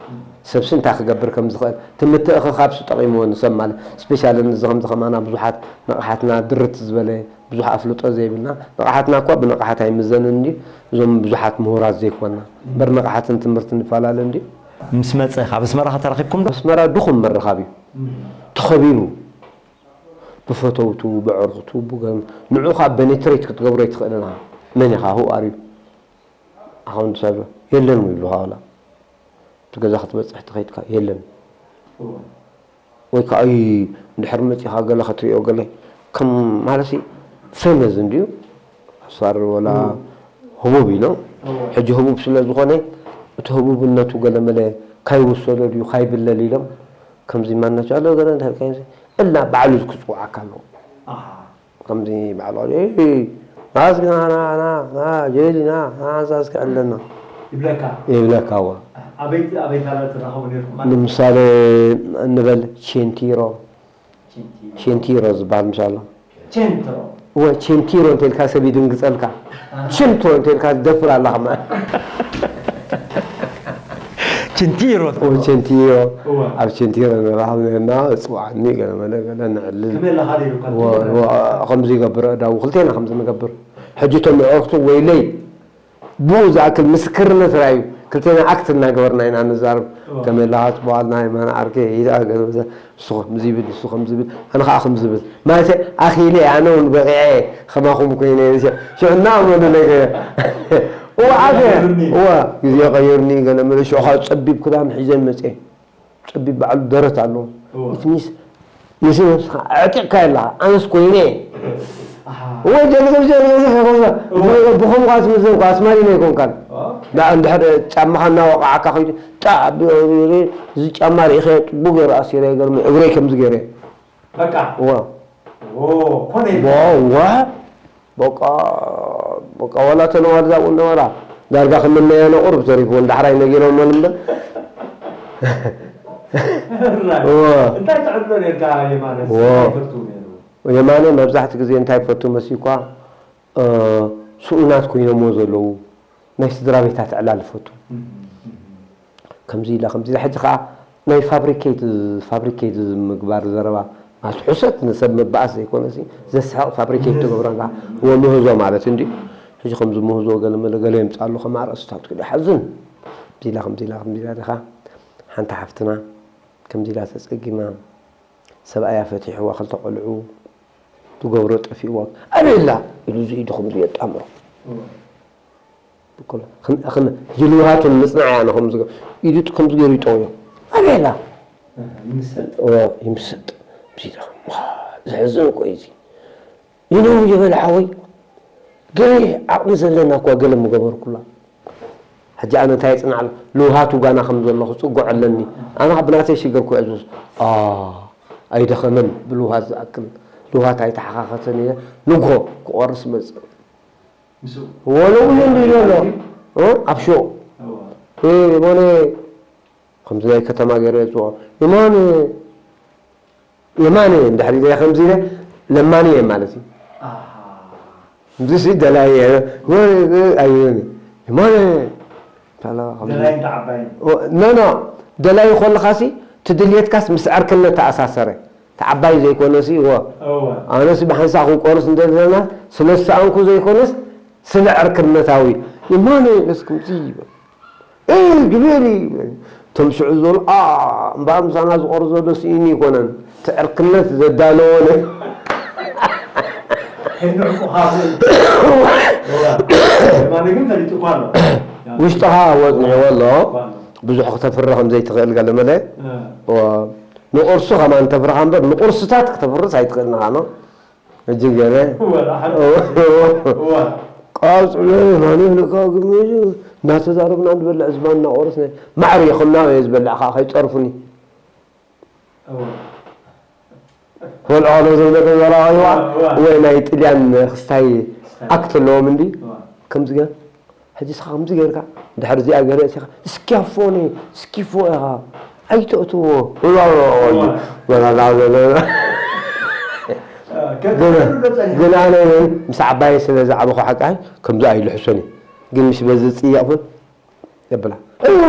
ሰብሲ እንታይ ክገብር ከም ዝኽእል፣ እቲ ምትእኽኻብሲ ጠቒምዎ ንሰብ ማለት፣ ስፔሻሊ ንዚ ከምዚ ከማና ብዙሓት ንቕሓትና ድርት ዝበለ፣ ብዙሕ ኣፍልጦ ዘይብልና፣ ንቕሓትና እኳ ብንቕሓት ኣይምዘንን እንድዩ፣ እዞም ብዙሓት ምሁራት ዘይኮና። እምበር ንቕሓትን ትምህርትን ይፈላለ እንድዩ። ምስ መጸ፣ ኣብ ኣስመራ ከ ተራኺብኩም ዶ? ኣስመራ ድኹም ምርኻብ እዩ። ተኸቢቡ። ብፈተውቱ፣ ብዕርኽቱ፣ ብገም-፣ ንዑ ኸኣ በኔትሬት ክትገብሮ ኣይትኽእልን ኢኻ። መን ኢኻ? Who are you? ኣኻውንት ሳይበር የለን ይብሉኻ ዋላ። እቲ ገዛ ክትበጽሕ ተኸይድካ የለን። እወ። ወይ ከኣ፣ ኣይ፣ እንድሕር መጺኻ ገለ ክትሪኦ ገለ ከም ማለትሲ ፌመስ እንድዩ። ኣስፋር ወላ እም። ህቡብ ኢሎም። እወ። ሕጂ ህቡብ ስለ ዝኾነ፣ እቲ ህቡብነቱ ገለ መለ ካይውሰዶ ድዩ፣ ካይብለል ኢሎም። ከምዚ ማናቸው ኣሎ ገለ እንድሕር ካይንሲ፣ እና ባዕሉ ክጽውዓካ ኣለዎ። ከምዚ ባዕሉ "ኤይ፣ ና እስኪ ና፣ ና፣ ና፣ ና፣ ጀሊ ና፣ ና፣ ሓንሳ እስኪ ዕለና" ይብለካ። ይብለካ። እዋ። ኣበይ፣ ኣበይ ታዲያ ትራኸቡ ነርኩም? ንምሳሌ እንበል ቼንቲሮ፣ ቼንቲሮ። ቼንቲሮ ዝበሃል ምሻ ኣሎ። ቼንትሮ። እወ፣ ቼንቲሮ እንተልካ ሰብ ይድንግጸልካ። ችንቶ እንተልካ ዝደፍር ኣላ ከማ። ችንቲሮ። እወ፣ ቼንቲሮ። እወ። ኣብ ቼንቲሮ ንራኸብ ነርና፣ ጽውዓኒ ገለ መለ ገለ ንዕልል። ከመይ ኣለኻ ዶ ኢሉካ? እወ፣ እወ፣ ከምዚ ይገብር ኣእዳዉ፣ ክልቴና ከምዚ ንገብር። ሕጂ እቶም ኣዕሩኽቱ ወይለይ፣ ብኡ ዝኣክል ምስክርነት ራእዩ፣ ክልቴና ኣክት እናገበርና ኢና ንዛረብ። እወ። ከመይ ኣለኻ ጽቡቕ ኣለና፣ የማነ ዓርከይ፣ ኢላ ገለ መለ። ንሱ ከምዚ ይብል፣ ንሱ ከምዚ ይብል፣ ኣነ ኸዓ ከምዚ ይብል። ማለት ኣኺለ፣ ኣነ እውን በቒዐ፣ ኸማኹም ኮይነ፣ ሽዑ እናኣመኑ ነገ። እወ፣ ኣፈ፣ ቀይሩኒ። እወ፣ ግዜ ቀይሩኒ፣ ገለ መለ፣ ሽዑ ኸዓ ጸቢብ ክዳን ሒዘ መጼ። ጸቢብ ባዕሉ ደረት ኣለዎ። እወ። ኢት ሚስ፣ ንሱ ነብስኻ ኣዕጢቕካዮ ኣለኻ፣ ኣነስ ኮይነ። ኣሃ። እወ፣ ጀርገፍ፣ ጀርገፍ፣ ጀርገፍ፣ እወ። ብኸምኡ ኸዓ ትምዘን እኮ፣ ኣስማሪ ኣይኮንካን። ኦኬ። ዳ-፣ እንድሕር ጫማኻ እናወቕዓካ ኸይዱ፣ ጣዕ፣ ብ-፣ እዚ ጫማ ርኢኸ፣ ጽቡቕ ገይረ ኣሲረ፣ ገርም፣ እግረይ ከምዚ ገይረ። በቃ። እዋ። ኦ፣ ኮነ ኢልካ። ዋ፣ ዋ። በቃ፣ በቃ፣ ዋላ ተን ኣዋልድ ኣብኡ ነበራ። ዳርጋ ክምነያ ነቑርብ ተሪፍወን፣ ዳሕራይ ነጊሮመን እምበር። ሕራይ። እዋ። እንታይ ትዕልሎ ነርካ የማነስ? እዋ። እንታይ ይፈቱ ነሩ? የማነ መብዛሕትኡ ግዜ እንታይ ይፈቱ መሲኳ፣ እ፣ ስኡናት ኮይኖምዎ ዘለዉ ናይ ስድራ ቤታት ዕላል ይፈቱ። እም፣ እም። ከምዚ ኢላ፣ ከምዚ ኢላ። ሕጂ ኸዓ ናይ ፋብሪኬት፣ ፋብሪኬት ምግባር ዘረባ፣ ማለት ሕሰት ንሰብ ምባኣስ ዘይኮነሲ፣ ዘስሕቕ ፋብሪኬት ምህዝ-፣ ትገብሮ፣ ምህዝ-፣ ወምህዞ ማለት እንድዩ። ሕጂ ከምዚ ምህዞ ገለ መለ ገለ የምጽኣሉ ከም ኣርእስታት ክደ ሓዝን። ከምዚ ኢላ፣ ከምዚ ኢላ፣ ከምዚ ኢላ ዲኻ? ሓንቲ ሓፍትና ከምዚ ኢላ ተጸጊማ፣ ሰብኣያ ፈቲሕዋ፣ ክልተ ቆልዑ ትገብሮ ጠፊእዋ። ኣበይ ኣላ? ኢሉ እዚ ኢዱ ከምዚ የጣምሮ። እወ። ብኩሉ። ክን-፣ ክን-፣ እዚ ልውሃቱ ንምጽናዕ እያ፣ ኣነ ከምዚ ገ-፣ ኢዱ ከምዚ ገይሩ ይጠውዮ። ኣበይ ኣላ? ኣሃ፣ ይምሰጥ። እወ፣ ይምሰጥ። እዚ ኢሉ፣ ዋ፣ ዘሕዝን እኮ እዩ እዚ። ይነው ይበል ሓወይ፣ ገለ ዓቕሚ ዘለና እኳ ገለ ምገበርኩላ። ሕጂ ኣነ እንታይ የጽንዓሉ? ልውሃቱ ጋና ከም ዘሎ ክጽግዖ ኣለኒ። ኣነ ካብ ብናተይ ሽግር እኮ እየ ዝውስ-፣ ኣ፣ ኣይደኸመን ብልውሃት ዝኣክል። ልውሃት ኣይተሓኻኸተን እየ። ንግሆ ክቆርስ መጽእ። ምስኡ? ወሎ ብዙ እንዲ ዘሎ። እ? ኣብ ሾ። እዋ። እ፣ የማነ፣ ከምዚ ናይ ከተማ ገይረ እየ ዝጽውዖ። የማነ፣ የማነ፣ እንድሕር ኢለ ከምዚ ኢለ፣ ለማኒ እየ ማለት እዩ። ኣሃ። እዚ ሲ ደላይ እየ። ወይ፣ ወይ፣ ኣይብልን። የማነ፣ ታላ ከምዚ። ደላይ እንተ ዓባይ። ኦ፣ ኖ፣ ኖ። ደላይ ከለኻሲ፣ እቲ ድልየትካስ ምስ ዕርክነት ተኣሳሰረ። እቲ ዓባይ ዘይኮነሲ፣ እወ። እወ። ኣነሲ ብሓንሳእ ክንቆርስ እንተ ዘለና፣ ስለ ዝሰኣንኩ ዘይኮነስ፣ ስለ ዕርክነታዊ። የማነ፣ በስ ከምዚ ይበል። "ኤይ፣ ግበሪ!" እቶም ሽዑ ዝበሉ፣ "ኣ፣ እምበኣር ምሳና ዝቖርብ ዘሎ ስኢኑ ኣይኮነን፣ እቲ ዕርክነት ዘዳለወ ነ-" ከይንዕቁ ካብ እዋ፣ የማነ ግን ፈሊጡ እኳ ኣሎ። ውሽጥኻ ወጽኒዕዎ ኣሎ። እኳ ኣሎ። ብዙሕ ክተፍሪ ከም ዘይትኽእል ገለ መለ። እ። እዋ፣ ንቑርሲ ከማን ተፍርኻ እምበር፣ ንቑርስታት ክተፍርስ ኣይትኽእልን ኢኻ፣ ኖ? ሕጂ ገለ ወላ ሓደ። እዋ። እዋ። ቃጽሎ የማነ ንካ ግመ እናተዛረብና ንበልዕ ዝባን እናቆረስና ማዕር ይኹና እየ ዝበልዕ ከዓ ከይጸርፉኒ። እዋ። ወልዖ ሎ ዝብለ ተዘራሪዋ እዋ፣ እዋ። ወይ ናይ ጥልያን ክስታይ ክስታይ። ኣክት ኣለዎም እንዲ። እዋ። ከምዚ ገ-፣ ሕጂ እስኻ ከምዚ ጌርካ፣ ድሕሪ እዚኣ ገለ እሲኻ፣ "ስኪያፎ ነ-፣ ስኪፎ ኢኻ፣ ኣይተእትዎ።" እዋ፣ እዋ፣ እዋ፣ እዋ። ወላ፣ ላ፣ ላ፣ ላ፣ ላ። እ፣ ከ-፣ ግን፣ ከ-፣ ከ-፣ ግን ኣነ እውን ምስ ዓባየ ስለ ዝዓበኹ ሓቃይ ከምዚ ኣይልሕሶን እየ። ግን ምስ በዚ ዝጽየቕ እውን የብላ። "እዎ፣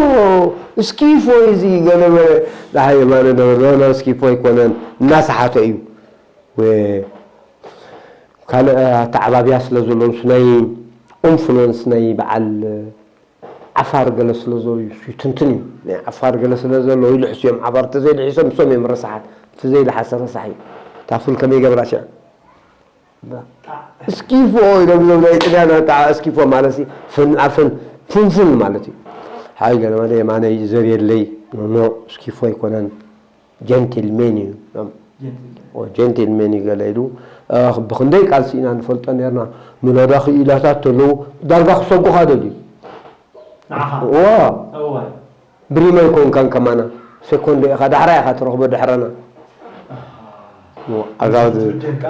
ስኪፎ እዩ እዚ ገለ መለ." ደሓይ የማነ ነበረ፣ "ኖ፣ ኖ፣ ስኪፎ ኣይኮነን፣ እናሰሓተ እዩ። ወ-፣ ካልእ ኣተዓባብያ ስለ ዘሎ፣ ንሱ ናይ ኢንፍሉወንስ ናይ በዓል ዓፋር ገለ ስለ ዘሎ እዩ፣ እሱ ይትንትን እዩ። ናይ ዓፋር ገለ ስለ ዘሎ ይልሕሱ እዮም። ዓፋር እንተዘይልሒሶም፣ ንሶም እዮም ረሳሓት። እቲ ዘይለሓሰ ረሳሕ እዩ። እታ ፉል ከመይ ገብራ ሽዕ?" ስኪፎ ኢሎም፣ እዞም ናይ ጥልያን ኣጣ-፣ ስኪፎ ማለት ሲ ፍን-፣ ኣፍን ፍንፍን ማለት እዩ። ሓይ ገለ መለ የማነ እዩ ዘርየለይ። ኖ፣ ኖ፣ ስኪፎ ኣይኮነን። ጀንትልሜን እዩ። ጀንትልሜን። ኦ፣ ጀንትልሜን እዩ ገለ ኢሉ። እ፣ ብኽንደይ ቃልሲ ኢና ንፈልጦ ነርና። ምናዳ ክኢላታት ተለዉ፣ ዳርጋ ክሰጉኻ ደልዩ። ንዓኻ? እዋ። እዋ። ብሪመ ኣይኮንካን ከማና። ሴኮንዶ ኢኻ፣ ዳሕራ ኢኻ ትረኽቦ ድሕረና። ኣሃ። ኣዛ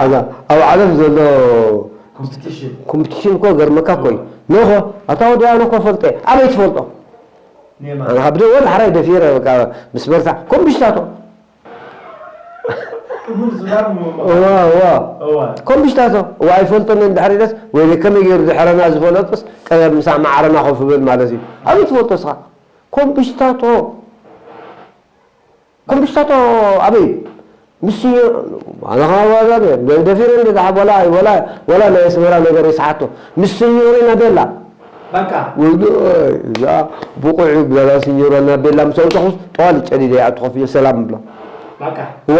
ኣዛ ኣብ ዓለም ዘሎ ኮምፒቲሽን እኮ ገርመካ እኮ እዩ። ኖኾ ኣታ ወዲ ኣነ እኮ ፈልጠ ኣበይ ትፈልጦ? ኣነ ካብ ደወል ሓራይ ደፊረ በቃ ምስ በርታ ኮምፒሽታቶ እዋ እዋ ኮምፒሽታቶ እዋ ኣይፈልጦን ድሕሪ ደስ ወይ ከመይ ገይሩ ድሕረና ዝፈለጡስ ቀደም ምሳዕ ማዕረና ኮፍ ብል ማለት እዩ። ኣበይ ትፈልጦ እስኻ? ኮምፒሽታቶ ኮምፒሽታቶ ኣበይ ምስ ኣነ ኸዓ ዋዛ ደፊረ እንደ ወላ ወላ ወላ ናይ ኣስመራ ነገር ይስሓቶ ምስ ሲኞሪና ቤላ በቃ ወይዶ እዛ ብቑዕ ብላላ ሲኞሪና ቤላ ምስ ኣውጣኹስ ጠዋል ጨዲደ ይኣቱ ከፍዮ ሰላም ብሎ በቃ እወ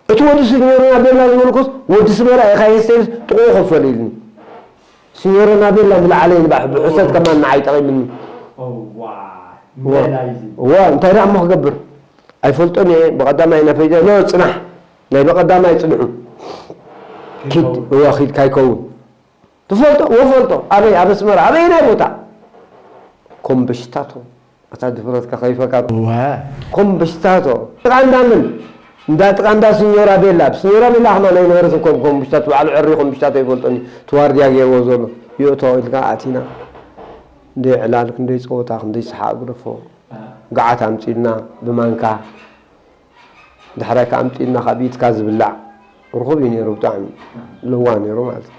እቲ ወዲ ሲኞሪና ቤላ ዝበልኩስ ወዲ ስመራ ኢኻ የስተይልስ ጥቑ ከፈል ኢልኒ ሲኞሪና ቤላ ዝለዓለ ይልባሕ ብሕሰት ከማን ንዓይ ጠቒምኒ እዋ እንታይ ደኣ እሞ ክገብር ኣይፈልጦን እየ ብቐዳማይ ኢና ፈይደ ኖ ፅናሕ ናይ ብቐዳማይ ፅንሑ ኪድ እዋ ኪድ ካይከውን ትፈልጦ ወፈልጦ ኣበይ ኣብ ኣስመራ ኣበይ ናይ ቦታ ኮምበሽታቶ እታ ድፍረትካ ከይፈካ እዋ ኮምበሽታቶ ጥቓ እንዳምን እንዳ ጥቓ እንዳ ስኞራ ቤላ ኣብ ስኞራ ቤላ ከማ ናይ ነበረት ኮም ኮምበሽታቶ ባዕሉ ዕሪ ኮምበሽታቶ ይፈልጦኒ ትዋርድያ ገይርዎ ዘሎ ይእቶ ኢልካ ኣቲና ክንደይ ዕላል ክንደይ ፀወታ ክንደይ ሰሓቕ ግደፎ ገዓት ኣምፂልና ብማንካ ዳሕራይ ከኣ ኣምጺእና ካብ ኢድካ ዝብላዕ ርኹብ እዩ ነይሩ ብጣዕሚ ለዋህ ነይሩ ማለት እዩ።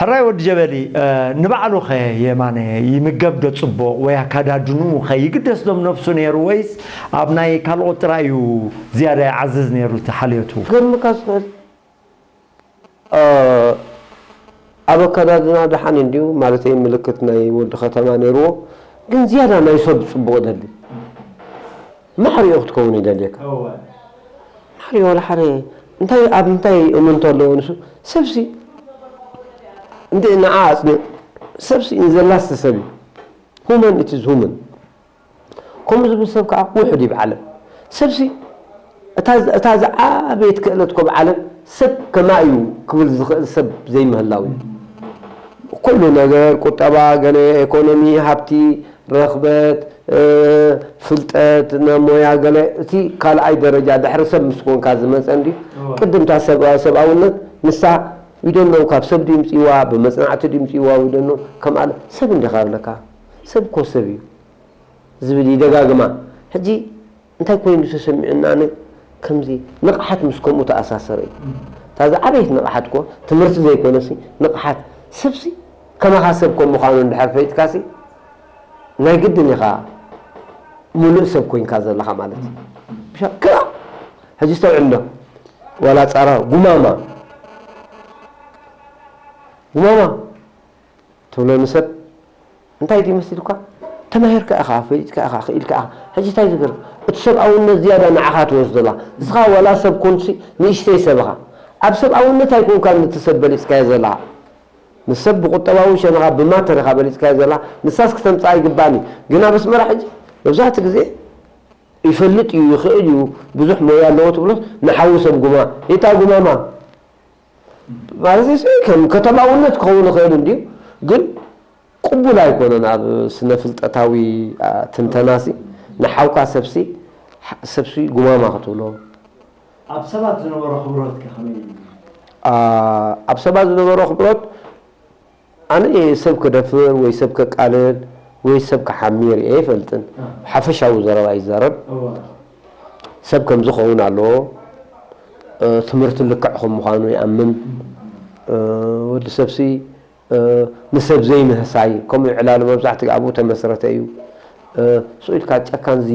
ሕራይ ወዲ ጀበሊ ንባዕሉ ኸ የማነ ይምገብ ዶ ጽቡቕ ወይ ኣካዳድንኡ ኸ ይግደስ ዶ ነብሱ ነይሩ ወይስ ኣብ ናይ ካልኦት ጥራይ እዩ ዝያዳ ይዓዝዝ ነይሩ እቲ ሓልዮቱ? ክገርመካ ዝኽእል ኣብ ኣከዳድና ደሓን እንድዩ ማለተይ ምልክት ናይ ወዲ ከተማ ነይርዎ ግን ዝያዳ ናይ ሰብ ፅቡቕ ደሊ ማሕሪኦ ክትከውን ይደልየካ ማሕሪኦ ወላ ሓደ እንታይ ኣብ እንታይ እምንቶ ኣለዎ ንሱ ሰብሲ እንደ ንዓ ኣፅኒዕ ሰብሲ ንዘላስ ሰብ እዩ human it is human ከምኡ ዝብል ሰብ ከዓ ውሑድ እዩ ብዓለም ሰብሲ እታ ዝዓበየት ክእለት ኮብ ዓለም ሰብ ከማ እዩ ክብል ዝኽእል ሰብ ዘይምህላው እዩ ኩሉ ነገር ቁጠባ ገለ ኤኮኖሚ ሃብቲ ረኽበት ፍልጠት ሞያ ገለ እቲ ካልኣይ ደረጃ ድሕሪ ሰብ ምስ ኮንካ ዝመፀ እንዲ ቅድምታ ሰብኣውነት ንሳ ዊደኖ ካብ ሰብ ድምፅዋ ብመፅናዕቲ ድምፅዋ ዊደኖ ከምኣለ ሰብ እንዲኻ ኣለካ ሰብ ኮ ሰብ እዩ ዝብል ይደጋግማ። ሕጂ እንታይ ኮይኑ ተሰሚዑኒ ኣነ ከምዚ ንቕሓት ምስ ከምኡ ተኣሳሰረ እዩ። እታ ዝዓበየት ንቕሓት እኮ ትምህርቲ ዘይኮነሲ ንቕሓት ሰብሲ ከማኻ ሰብ ከም ምዃኑ እንድሕር ፈሊጥካሲ ናይ ግድን ኢኻ ሙሉእ ሰብ ኮይንካ ዘለኻ ማለት እዩ። ብሻ ክራ ሕጂ ስተውዕል እንዶ ዋላ ፃራ ጉማማ ጉማማ ትብሎ ንሰብ እንታይ ድዩ መሲልኳ ተማሂርካ ኢኻ ፈሊጥካ ኢኻ ክኢልካ ኢኻ ሕጂ እንታይ ዝገርም እቲ ሰብኣውነት ዝያዳ ንዓኻ ትወስዶ ኣላ ንስኻ ዋላ ሰብ ኮንሲ ንእሽተይ ሰብ ኢኻ ኣብ ሰብኣውነት ኣይኮንካን ነቲ ሰብ በሊፅካዮ ዘለኻ ንሰብ ብቁጠባዊ ሸነኻ ብማተር ኢኻ በሊፅካዮ ዘለኻ ንሳስ ክተምፅኣ ኣይግባእን እዩ ግን ኣብ ኣስመራ ሕጂ መብዛሕትኡ ግዜ ይፈልጥ እዩ ይኽእል እዩ ብዙሕ ሞያ ኣለዎ ትብሎስ ንሓዉ ሰብ ጉማ የታ ጉማማ ማለት እዚ ከም ከተማውነት ክኸውን ይኽእል እንድዩ ግን ቅቡል ኣይኮነን ኣብ ስነ ፍልጠታዊ ትንተናሲ ንሓውካ ሰብሲ ሰብሲ ጉማማ ክትብሎ ኣብ ሰባት ዝነበሮ ክብረት ከመይ ኣብ ሰባት ዝነበሮ ክብረት ኣነ ሰብ ክደፍር ወይ ሰብ ከቃልል ወይ ሰብ ክሓሚ ርእየ ኣይፈልጥን ሓፈሻዊ ዘረባ ይዛረብ ሰብ ከም ዝኸውን ኣለዎ ትምህርቲ ልክዕ ከም ምዃኑ ይኣምን ወዲ ሰብሲ ንሰብ ዘይምህሳይ ከምኡ ዕላሉ መብዛሕትኡ ኣብኡ ተመስረተ እዩ ስኡ ኢልካ ጨካን እዚ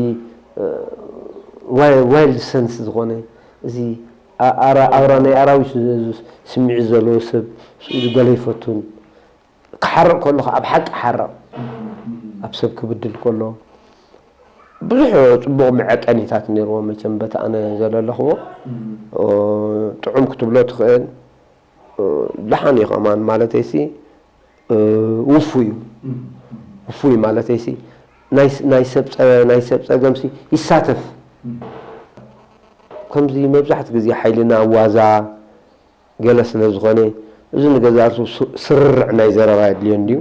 ዋይልድ ሰንስ ዝኾነ እዚ ኣውራ ናይ ኣራዊት ስምዒት ዘለዎ ሰብ ስኡ ኢሉ ገለ ይፈቱን ክሓርቕ ከሎ ኣብ ሓቂ ሓርቕ ኣብ ሰብ ክብድል ከሎ ብዙሕ ፅቡቕ መዐቀኒታት ነይርዎ መቸም በቲ ኣነ ዘለለኽዎ ጥዑም ክትብሎ ትኽእል ደሓን እዩ ከማን ማለተይሲ ውፉይ እዩ ውፉይ ማለተይሲ ናይ ሰብ ፀገምሲ ይሳተፍ ከምዚ መብዛሕት ግዜ ሓይልና ዋዛ ገለ ስለ ዝኾነ እዚ ንገዛርሱ ስርርዕ ናይ ዘረባ የድልዮ እንድዩ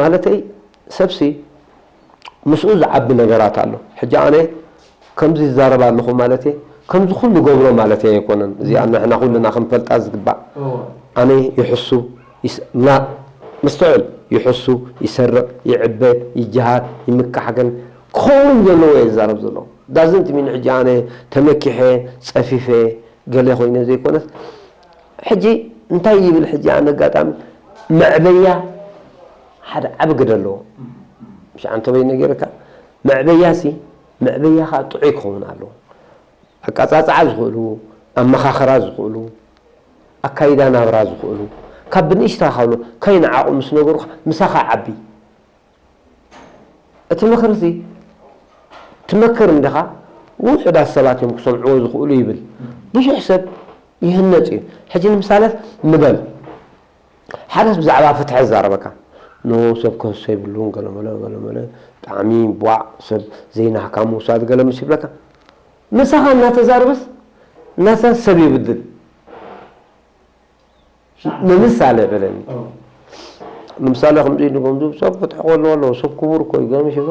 ማለተይ ሰብሲ ምስኡ ዝዓቢ ነገራት ኣሎ ሕጂ ኣነ ከምዚ ይዛረብ ኣለኹ ማለተይ ከምዚ ኩሉ ገብሮ ማለት ኣይኮነን። እዚኣ ንሕና ኩልና ክንፈልጣ ዝግባእ። ኣነ ይሕሱ፣ ይስ-፣ ና፣ ምስትዕል፣ ይሕሱ፣ ይሰርቕ፣ ይዕበ፣ ይጀሃር፣ ይምካሕ፣ ግን ክኸውን ዘለዎ እየ ዝዛረብ ዘለኹ። ዳዝንት ሚን ሕጂ ኣነ ተመኪሐ፣ ጸፊፈ፣ ገለ ኮይነ ዘይኮነስ፣ ሕጂ እንታይ ይብል ሕጂ ኣነ ኣጋጣሚ መዕበያ ሓደ ዓቢ ግደ ኣለዎ። ምሽ ኣንተ በይ ነገርካ፣ መዕበያሲ፣ መዕበያ ኸኣ ጥዑይ ክኸውን ኣለዎ። ኣቀጻጽዓ ዝኽእሉ፣ ኣመኻኽራ ዝኽእሉ፣ ኣካይዳ ናብራ ዝኽእሉ፣ ካብ ብንእሽታ ካብ ከይንዓቑ ምስ ነገሩኻ ምሳኻ ዓቢ። እቲ ምኽርሲ ትመክር እንዲኻ፣ ውሑዳት ሰባት እዮም ክሰምዕዎ ዝኽእሉ ይብል። ብዙሕ ሰብ ይህነጽ እዩ። ሕጂ ንምሳሌ ንበል፣ ሓደ ሰብ ብዛዕባ ፍትሒ ይዛረበካ። ኖ፣ ሰብ ክህሶ የብሉን፣ ገለመለ፣ ገለመለ፣ ብጣዕሚ ቧዕ፣ ሰብ ዘይናህካ ምውሳድ ገለ ምስ ይብለካ፣ ምሳኻ እናተዛረበስ እናተ ሰብ ይብድል። ንምሳሌ በለኒ። ንምሳሌ ከምዚ ኢሉ ከምዚ ሰብ ፍትሒ ከሎ ኣለዎ፣ ሰብ ክቡር እኮ እዩ፣ ገለ ምስ ይብሎ፣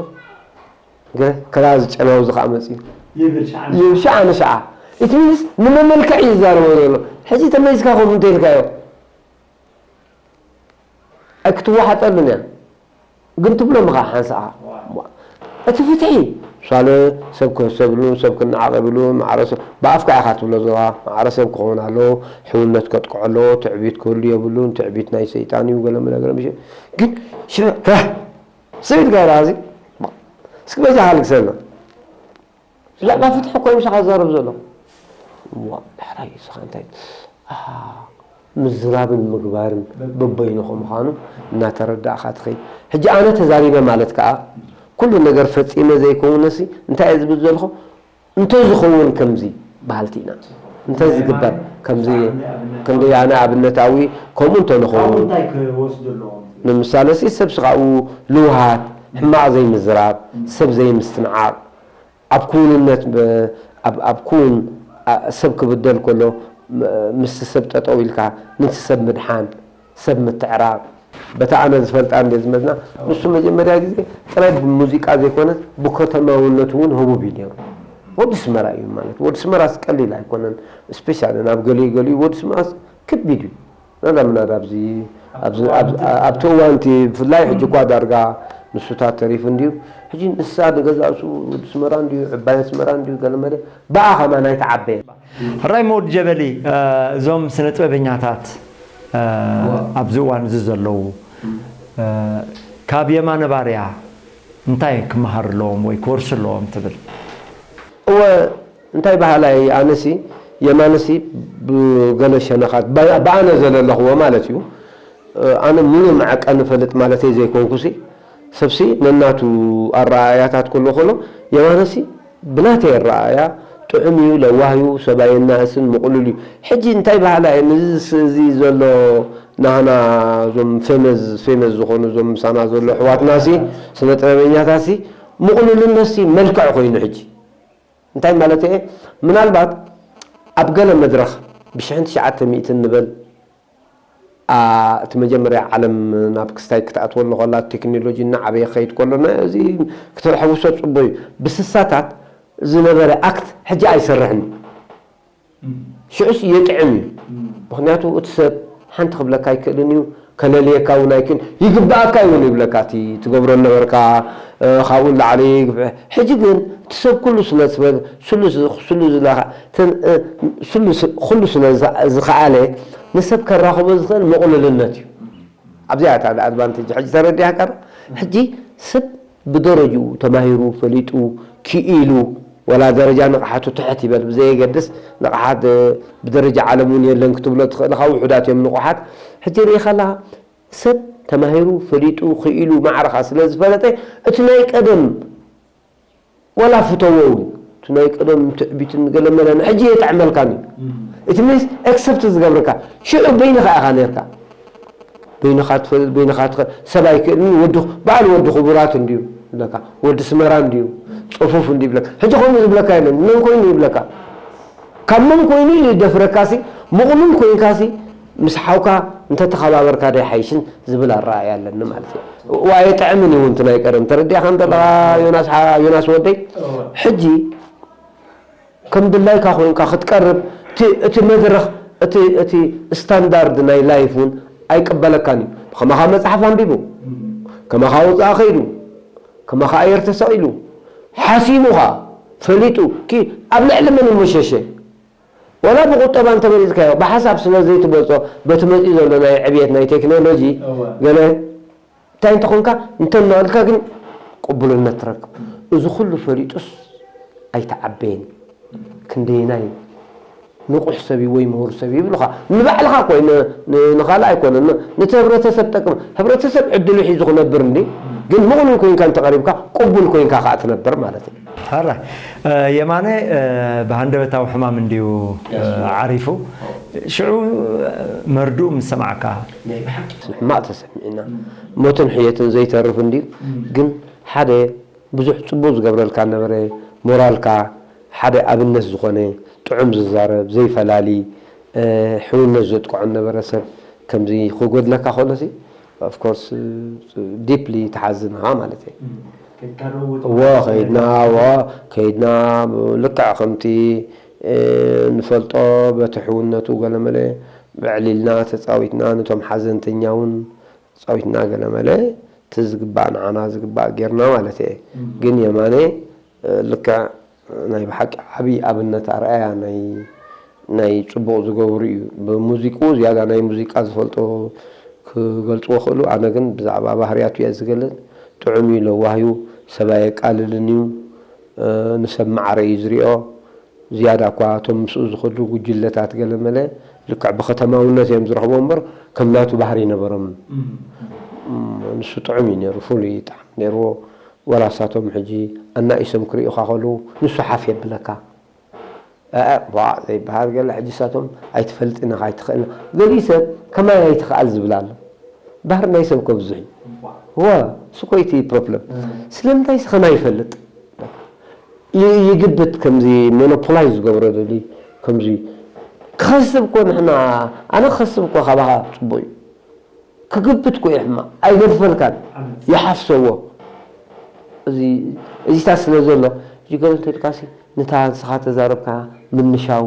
ገለ ከላ ዝጨናዊ ዝኸዓ መጽዩ። ይብል ሸዓ ይብል ሸዓ ንሸዓ። እቲ ሚንስ ንመመልክዕ እዩ ዝዛረቦ ዘሎ። ሕጂ ተመሊስካ ከምኡ እንተኢልካዮ፣ ኣይክትወሓጠሉን እያ። ግን ትብሎም ኢኻ ሓንሳእ። እቲ ፍትሒ፣ ምሳሌ ሰብ ክህሰብሉ፣ ሰብ ክነዓቐብሉ፣ ማዕረ ሰብ፣ ብኣፍካ ኢኻ ትብሎ ዘለኻ፣ ማዕረ ሰብ ክኸውን ኣለዎ፣ ሕውነት ከጥቅዖ ኣለዎ፣ ትዕቢት ክህሉ የብሉን፣ ትዕቢት ናይ ሰይጣን እዩ፣ ገለ መለ ገለ ምሽ-፣ ግን ሽዑ፣ ከ-፣ ስብ ኢልካ ኢኻ እዚ፣ እስኪ በጃኻ ልግሰና። ብዛዕባ ፍትሒ እኮ እዩ ምሳኻ ዝዛረብ ዘሎ። ዋ፣ ዳሕራይ ንስኻ እንታይ፣ ኣሃ፣ ምዝራብን ምግባርን በበይኑ ከምዃኑ እናተረዳእኻ ትኸይድ። ሕጂ ኣነ ተዛሪበ ማለት ከኣ፣ ኩሉ ነገር ፈጺመ ዘይከውነሲ፣ እንታይ እየ ዝብል ዘለኹ? እንተዝኸውን ከምዚ በሃልቲ ኢና። እንተዝግበር ከምዚ፣ ክንደይ ኣነ ኣብነታዊ፣ ከምኡ እንተንኸውን። ካብኡ እንታይ ክወስዱ ኣለዎም? ንምሳሌ ሲ፣ ሰብ ስኻኡ ልውሃት፣ ሕማቕ ዘይምዝራብ፣ ሰብ ዘይምስትንዓቕ፣ ኣብ ክውንነት፣ ብ-፣ ኣብ፣ ኣብ ክውን፣ ኣ-፣ ሰብ ክብደል ከሎ፣ ም-፣ ምስቲ ሰብ ጠጠው ኢልካ፣ ነቲ ሰብ ምድሓን፣ ሰብ ምትዕራቕ፣ በታ ኣነ ዝፈልጣ እንደ ዝመዝና፣ ንሱ መጀመርያ ግዜ ጥራይ ብሙዚቃ ዘይኮነስ፣ ብከተማውነቱ እውን ህቡብ እዩ ነይሩ። ወዲ ስመራ እዩ ማለት፣ ወዲ ስመራስ ቀሊል ኣይኮነን። ስፔሻሊ ናብ ገሊኡ ገሊኡ ወዲ ስመራስ ከቢድ እዩ። ናዳ ምናዳ ኣብዚ፣ ኣብዚ፣ ኣብ፣ ኣብቲ እዋንቲ ብፍላይ ሕጂ እኳ ዳርጋ ንሱታት ተሪፉ እንድዩ። ሕጂ ንሳ ንገዛእ ርእሱ ወዲ ስመራ እንድዩ፣ ዕባይ ኣስመራ እንድዩ፣ ገለመለ ብኣ ኸማን ኣይተዓበየን። ሕራይ መወዲ ጀበሊ፣ እ፣ እዞም ስነ ጥበበኛታት፣ እ፣ እዋ። ኣብዚ እዋን እዚ ዘለዉ፣ እ፣ ካብ የማነ ባርያ እንታይ ክመሃር ኣለዎም ወይ ክወርሱ ኣለዎም ትብል? እወ፣ እንታይ በሃላይ ኣነሲ፣ የማነሲ ብገለ ሸነኻት፣ ብ-፣ ብኣነ ዘለለኽዎ ማለት እዩ። ኣነ ሙሉእ መዐቀኒ እፈልጥ ማለተይ ዘይኮንኩሲ፣ ሰብሲ ነናቱ ኣረኣእያታት ከሎ ከሎ፣ የማነሲ ብናተይ ኣረኣእያ ጥዑም እዩ፣ ለዋህ እዩ፣ ሰብ ኣየናእስን፣ ምቕሉል እዩ። ሕጂ እንታይ በሃላይ፣ ምስዚ ስ-፣ እዚ ዘሎ ናህና እዞም ፌመዝ፣ ፌመዝ ዝኾኑ እዞም ምሳና ዘሎ ኣሕዋትናሲ፣ ስነ ጥበበኛታትሲ፣ ምቕሉልነትሲ መልክዕ ኮይኑ ሕጂ። እንታይ ማለት እየ? ምናልባት ኣብ ገለ መድረኽ ብሽሕን ትሽዓተ ሚእትን ንበል፣ ኣ፣ እቲ መጀመርያ ዓለም ናብ ክስታይ ክትኣትወሉ ከላ፣ ቴክኖሎጂ እናዓበየ ክኸይድ ከሎ፣ ናይ እዚ ክትሕውሶ ጽቡቕ እዩ። ብስሳታት ዝነበረ ኣክት ሕጂ ኣይሰርሕን እዩ። እም። ሽዑስ የጥዕም እዩ። እም። ምኽንያቱ እቲ ሰብ ሓንቲ ክብለካ ኣይክእልን እዩ፣ ከለልየካ እውን ኣይክእልን፣ ይግብኣካ እውን ይብለካ፣ እቲ ትገብሮ ነበርካ፣ እ፣ ካብኡ ንላዕሊ ይግብእ። ሕጂ ግን እቲ ሰብ ኩሉ ስለ ዝበ-፣ ስሉ ዝ-፣ ስሉ ዝለኻ-፣ ተ-፣ እ፣ ስሉ ስ-፣ ኩሉ ስለ ዝኣ-፣ ዝኸኣለ፣ ንሰብ ከራኽቦ ዝኽእል ምቕሉልነት እዩ። ኣብዚኣ እታ ኣድቫንቴጅ ሕጂ ተረዲእካ ዶ? ሕጂ ሰብ ብደረጅኡ ተማሂሩ፣ ፈሊጡ፣ ክኢሉ፣ ወላ ደረጃ ንቕሓቱ ትሕት ይበል ብዘየገድስ፣ ንቕሓት፣ እ፣ ብደረጃ ዓለም እውን የለን ክትብሎ ትኽእል ኢኻ፣ ውሑዳት እዮም ንቑሓት። ሕጂ ርኢ ከለኻ፣ ሰብ ተማሂሩ፣ ፈሊጡ፣ ክኢሉ፣ ማዕረኻ ስለ ዝፈለጠ፣ እቲ ናይ ቀደም ዋላ ፍተዎ እውን፣ እቲ ናይ ቀደም ትዕቢትን ገለመለን ሕጂ የጥዕመልካን እዩ። እም። እቲ ሚንስ ኤክሰፕት ዝገብረካ፣ ሽዑ በይንኻ ኢኻ ነርካ። በይንኻ ትፈልጥ፣ በይንኻ ትኸ-፣ ሰብ ኣይክእልን፣ ወዲ፣ በዓል ወዲ ክቡራት እንድዩ ይብለካ፣ ወዲ ስመራ እንድዩ፣ ጽፉፍ እንድዩ ይብለካ። ሕጂ ከምኡ ዝብለካ የለን፣ መን ኮይኑ ይብለካ። ካብ መን ኮይኑ እዩ ደፍረካሲ፣ ምቕሉል ኮይንካሲ፣ ምስ ሓውካ እንተተኸባበርካ ዶ ኣይሓይሽን ዝብል ኣረኣእያ ኣለኒ ማለት እዩ። ዋ፣ የጥዕምን እዩ እውን እቲ ናይ ቀደም። ተረዲእኻ እንተለኻ ዮናስ ሓ-፣ ዮናስ ወደይ፣ እወ። ሕጂ ከም ድላይካ ኮይንካ ክትቀርብ፣ እቲ፣ እቲ መድረኽ፣ እቲ፣ እቲ ስታንዳርድ ናይ ላይፍ እውን ኣይቅበለካን እዩ። ከማኻ መጽሓፍ ኣንቢቡ፣ ከማኻ ወጻኢ ከይዱ፣ ከማኻ ኣየር ተሰቒሉ፣ ሓሲሙ ኸኣ፣ ፈሊጡ፣ ኪ-፣ ኣብ ልዕሊ መን እሞ ሸሸ? ወላ ብቁጠባ እንተመሪጽካዮ፣ ብሓሳብ ስለ ዘይትበልጾ፣ በቲ መጺኡ ዘሎ ናይ ዕብየት ናይ ቴክኖሎጂ፣ እወ። ገለ እንታይ እንተኾንካ፣ እንተ እናበልካ ግን ቅቡልነት ትረክብ። እዚ ኩሉ ፈሊጡስ ኣይተዓበየን። ክንደየናይ ንቑሕ ሰብ እዩ ወይ ምሁር ሰብ እዩ ይብሉኻ። ንባዕልኻ እኮ እዩ፣ ን-፣ ን-፣ ንኻልእ ኣይኮነን። ን-፣ ነቲ ህብረተሰብ ጠቅም፣ ህብረተሰብ ዕድሉ ሒዙ ክነብር እንዲ፣ ግን ምቕሉል ኮይንካ እንተቐሪብካ፣ ቅቡል ኮይንካ ከኣ ትነብር ማለት እዩ። ሕራይ፣ እ፣ የማነ፣ እ፣ ብሃንደበታዊ ሕማም እንድዩ፣ እ፣ የስ። ዓሪፉ። ሽዑ፣ እ፣ መርድኡ ምስ ሰማዕካ? ናይ ብሓቂ ሕማቕ ተሰሚዕና። ሞትን ሕየትን ዘይተርፍ እንድዩ፣ ግን ሓደ ብዙሕ ጽቡቕ ዝገብረልካ ነበረ፣ ሞራልካ፣ ሓደ ኣብነት ዝኾነ፣ ጥዑም ዝዛረብ፣ ዘይፈላሊ፣ እ፣ ሕውነት ዘጥቅዖ ነበረ ሰብ ከምዚ ክጎድለካ ከሎሲ፣ of course፣ እ፣ ዲፕሊ ትሓዝን ኢኻ ማለት እዩ። እም፣ ከይድካ ዶ እዎ፣ ከይድና፣ እዎ፣ ከይድና፣ ልክዕ ከምቲ፣ እ፣ ንፈልጦ በቲ ሕውነቱ ገለመለ ኣዕሊልና ተጻዊትና፣ ነቶም ሓዘንተኛ እውን ተጻዊትና ገለመለ፣ እቲ ዝግባእ ንዓና ዝግባእ ጌርና ማለት እየ። እም። ግን የማነ፣ እ፣ ልክዕ ናይ ብሓቂ ዓብዪ ኣብነት ኣርኣያ ናይ፣ ናይ ጽቡቕ ዝገብሩ እዩ። ብሙዚቅኡ ዝያዳ ናይ ሙዚቃ ዝፈልጦ ክገልጽዎ ክእሉ፣ ኣነ ግን ብዛዕባ ባህርያቱ እየ ዝገልጽ። ጥዑም እዩ፣ ለዋህ እዩ፣ ሰብ ኣየቃልልን እዩ፣ እ፣ ንሰብ ማዕረ እዩ ዝሪኦ። ዝያዳ እኳ እቶም ምስኡ ዝኸዱ ጉጅለታት ገለመለ ልክዕ ብኸተማውነት እዮም ዝረኽቦ እምበር ከም ናቱ ባህሪ ነበሮም። እም። እም፣ ንሱ ጥዑም እዩ ነይሩ፣ ፍሉይ ጣዕሚ ነይርዎ። ወላ ሳቶም ሕጂ ኣናኢሶም ክርእዩኻ ከለዉ ንሱ ሓፍ የብለካ። ኣኣ፣ ዋእ ዘይበሃል ገለ ሕጂ ሳቶም ኣይትፈልጥን ኢኻ፣ ኣይትኽእልን። ገሊኡ ሰብ ከማይ ኣይትኽኣል ዝብል ኣሎ። ባህሪ ናይ ሰብ ከብዝሕ እዩ። እዋ፣ እሱ እኮ እዩ እቲ ፕሮብለም። እም። ስለምንታይ ከማይ ይፈልጥ? ይ-፣ ይግብት ከምዚ ሞኖፖላይዝ ዝገብሮ ደሊ ከምዚ ክኸስብ እኮ ንሕና፣ ኣነ ክኸስብ እኮ ካባኻ ጽቡቕ እዩ። ክግብት እኮ እዩ ሕማቕ። ኣይገድፈልካን። ኣሜን። ይሓፍሰዎ። እዚ፣ እዚታት ስለ ዘሎ፣ ሕጂ ገለ እንተልካሲ፣ ነታ ንስኻ ተዛረብካ ምምሻው፣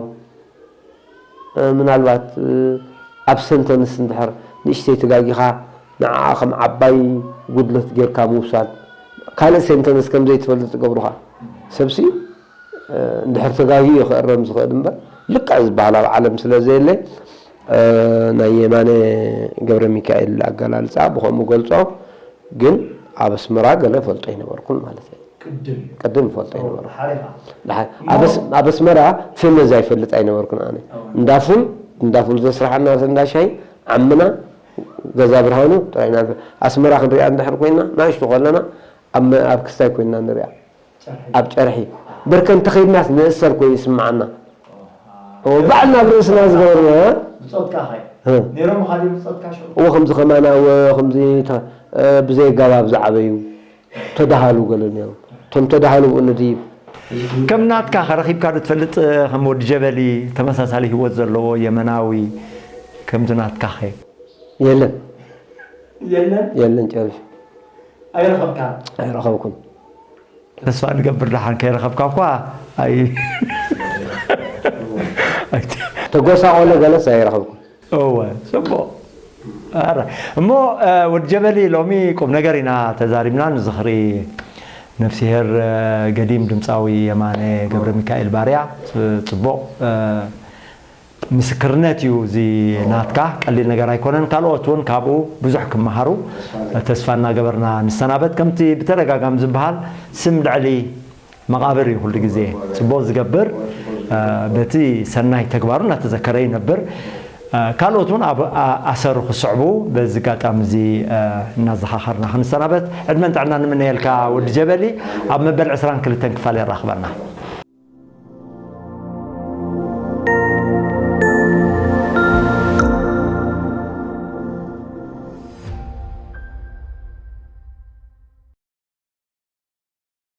እ፣ ምናልባት፣ እ፣ ኣብ ሰንተንስ እንድሕር ንእሽተይ ተጋጊኻ፣ ንዓኣ ከም ዓባይ ጉድለት ጌርካ ምውሳድ፣ ካልእ ሴንተንስ ከም ዘይትፈልጥ ዝገብሩኻ። ሰብሲ፣ እ፣ እንድሕር ተጋግዩ እዩ ክእረም ዝኽእል እምበር፣ ልክዕ ዝበሃል ኣብ ዓለም ስለ ዘየለ፣ እ፣ ናይ የማነ ገብረ ሚካኤል ኣገላልጻ ብኸምኡ ገልጾ፣ ግን ኣብ ኣስመራ ገለ ፈልጦ ኣይነበርኩን ማለት እዩ። ቅድም እዩ። ቅድም ፈልጦ ኦ፣ ኣይነበርኩን። ድሓር ኢኻ። ድሓር። እሞ ኣብ ኣስ-፣ ኣብ ኣስመራ ፌመዝ ኣይፈልጥ ኣይነበርኩን ኣነ። ኦ። እንዳ ፉል፣ እንዳ ፉል ዘስርሓና እንዳ ሻሂ፣ ዓምና፣ ገዛ ብርሃኑ ጥራይ ኢና። ኣስመራ ክንሪኣ እንድሕር ኮይና፣ ናእሽቱ ከለና ኣብ መ-፣ ኣብ ክስታይ ኮይና ንሪኣ። ጨርሒ። ኣብ ጨርሒ። ብርከን ተኸይድናስ ንእሰር ኮይኑ ይስምዓና። ኦ፣ ባዕልና ኣብ ርእስና ዝገበርና፣ እ? ብጾትካ ኸ? እ። ነይሮም ኻዲ ብጾትካ ሽዑ? እዎ፣ ከምዚ ኸማና፣ እዎ፣ ከምዚ ተ-፣ እ፣ ብዘይ ኣገባብ ዝዓበዩ ተዳሃሉ ገለ ነይሮም። እቶም ተዳሃሉ ብኡ ንድይብ። ከም ናትካ ኸ ረኺብካ ዶ ትፈልጥ? ከም ወዲ ጀበሊ ተመሳሳሊ ህይወት ዘለዎ የመናዊ ከምዚ ናትካ ኸ? የለን። የለን? የለን፣ ጨርሽ። ኣይረኸብካን? ኣይረኸብኩን። ተስፋ ንገብር፣ ደሓን ከይረኸብካ እኳ ኣይ-፣ ኣይ-፣ ተጎሳቆለ ገለስ ኣይረኸብኩን። እወ፣ ጽቡቕ። ኣረ፣ እሞ፣ እ፣ ወዲ ጀበሊ፣ ሎሚ ቁም ነገር ኢና ተዛሪብና፣ ንዝኽሪ ነፍስሄር፣ እ፣ ገዲም ድምጻዊ የማነ ገብረ ሚካኤል ባርያ፣ እ፣ ጽቡቕ፣ እ፣ ምስክርነት እዩ እዚ ናትካ፣ ቀሊል ነገር ኣይኮነን። ካልኦት እውን ካብኡ ብዙሕ ክመሃሩ ተስፋ እናገበርና ንሰናበት። ከምቲ ብተደጋጋሚ ዝበሃል፣ ስም ልዕሊ መቓብር እዩ ኩሉ ግዜ ጽቡቕ ዝገብር፣ እ፣ በቲ ሰናይ ተግባሩ እናተዘከረ ይነብር። እ፣ ካልኦት እውን ኣብ፣ ኣ-፣ ኣሰሩ ክስዕቡ በዚ ኣጋጣሚ እዚ፣ እ፣ እናዘኻኸርና ክንሰናበት ዕድመን ጥዕናን ንምነየልካ ወዲ ጀበሊ። ኣብ መበል ዕስራን ክልተን ክፋል የራኽበና።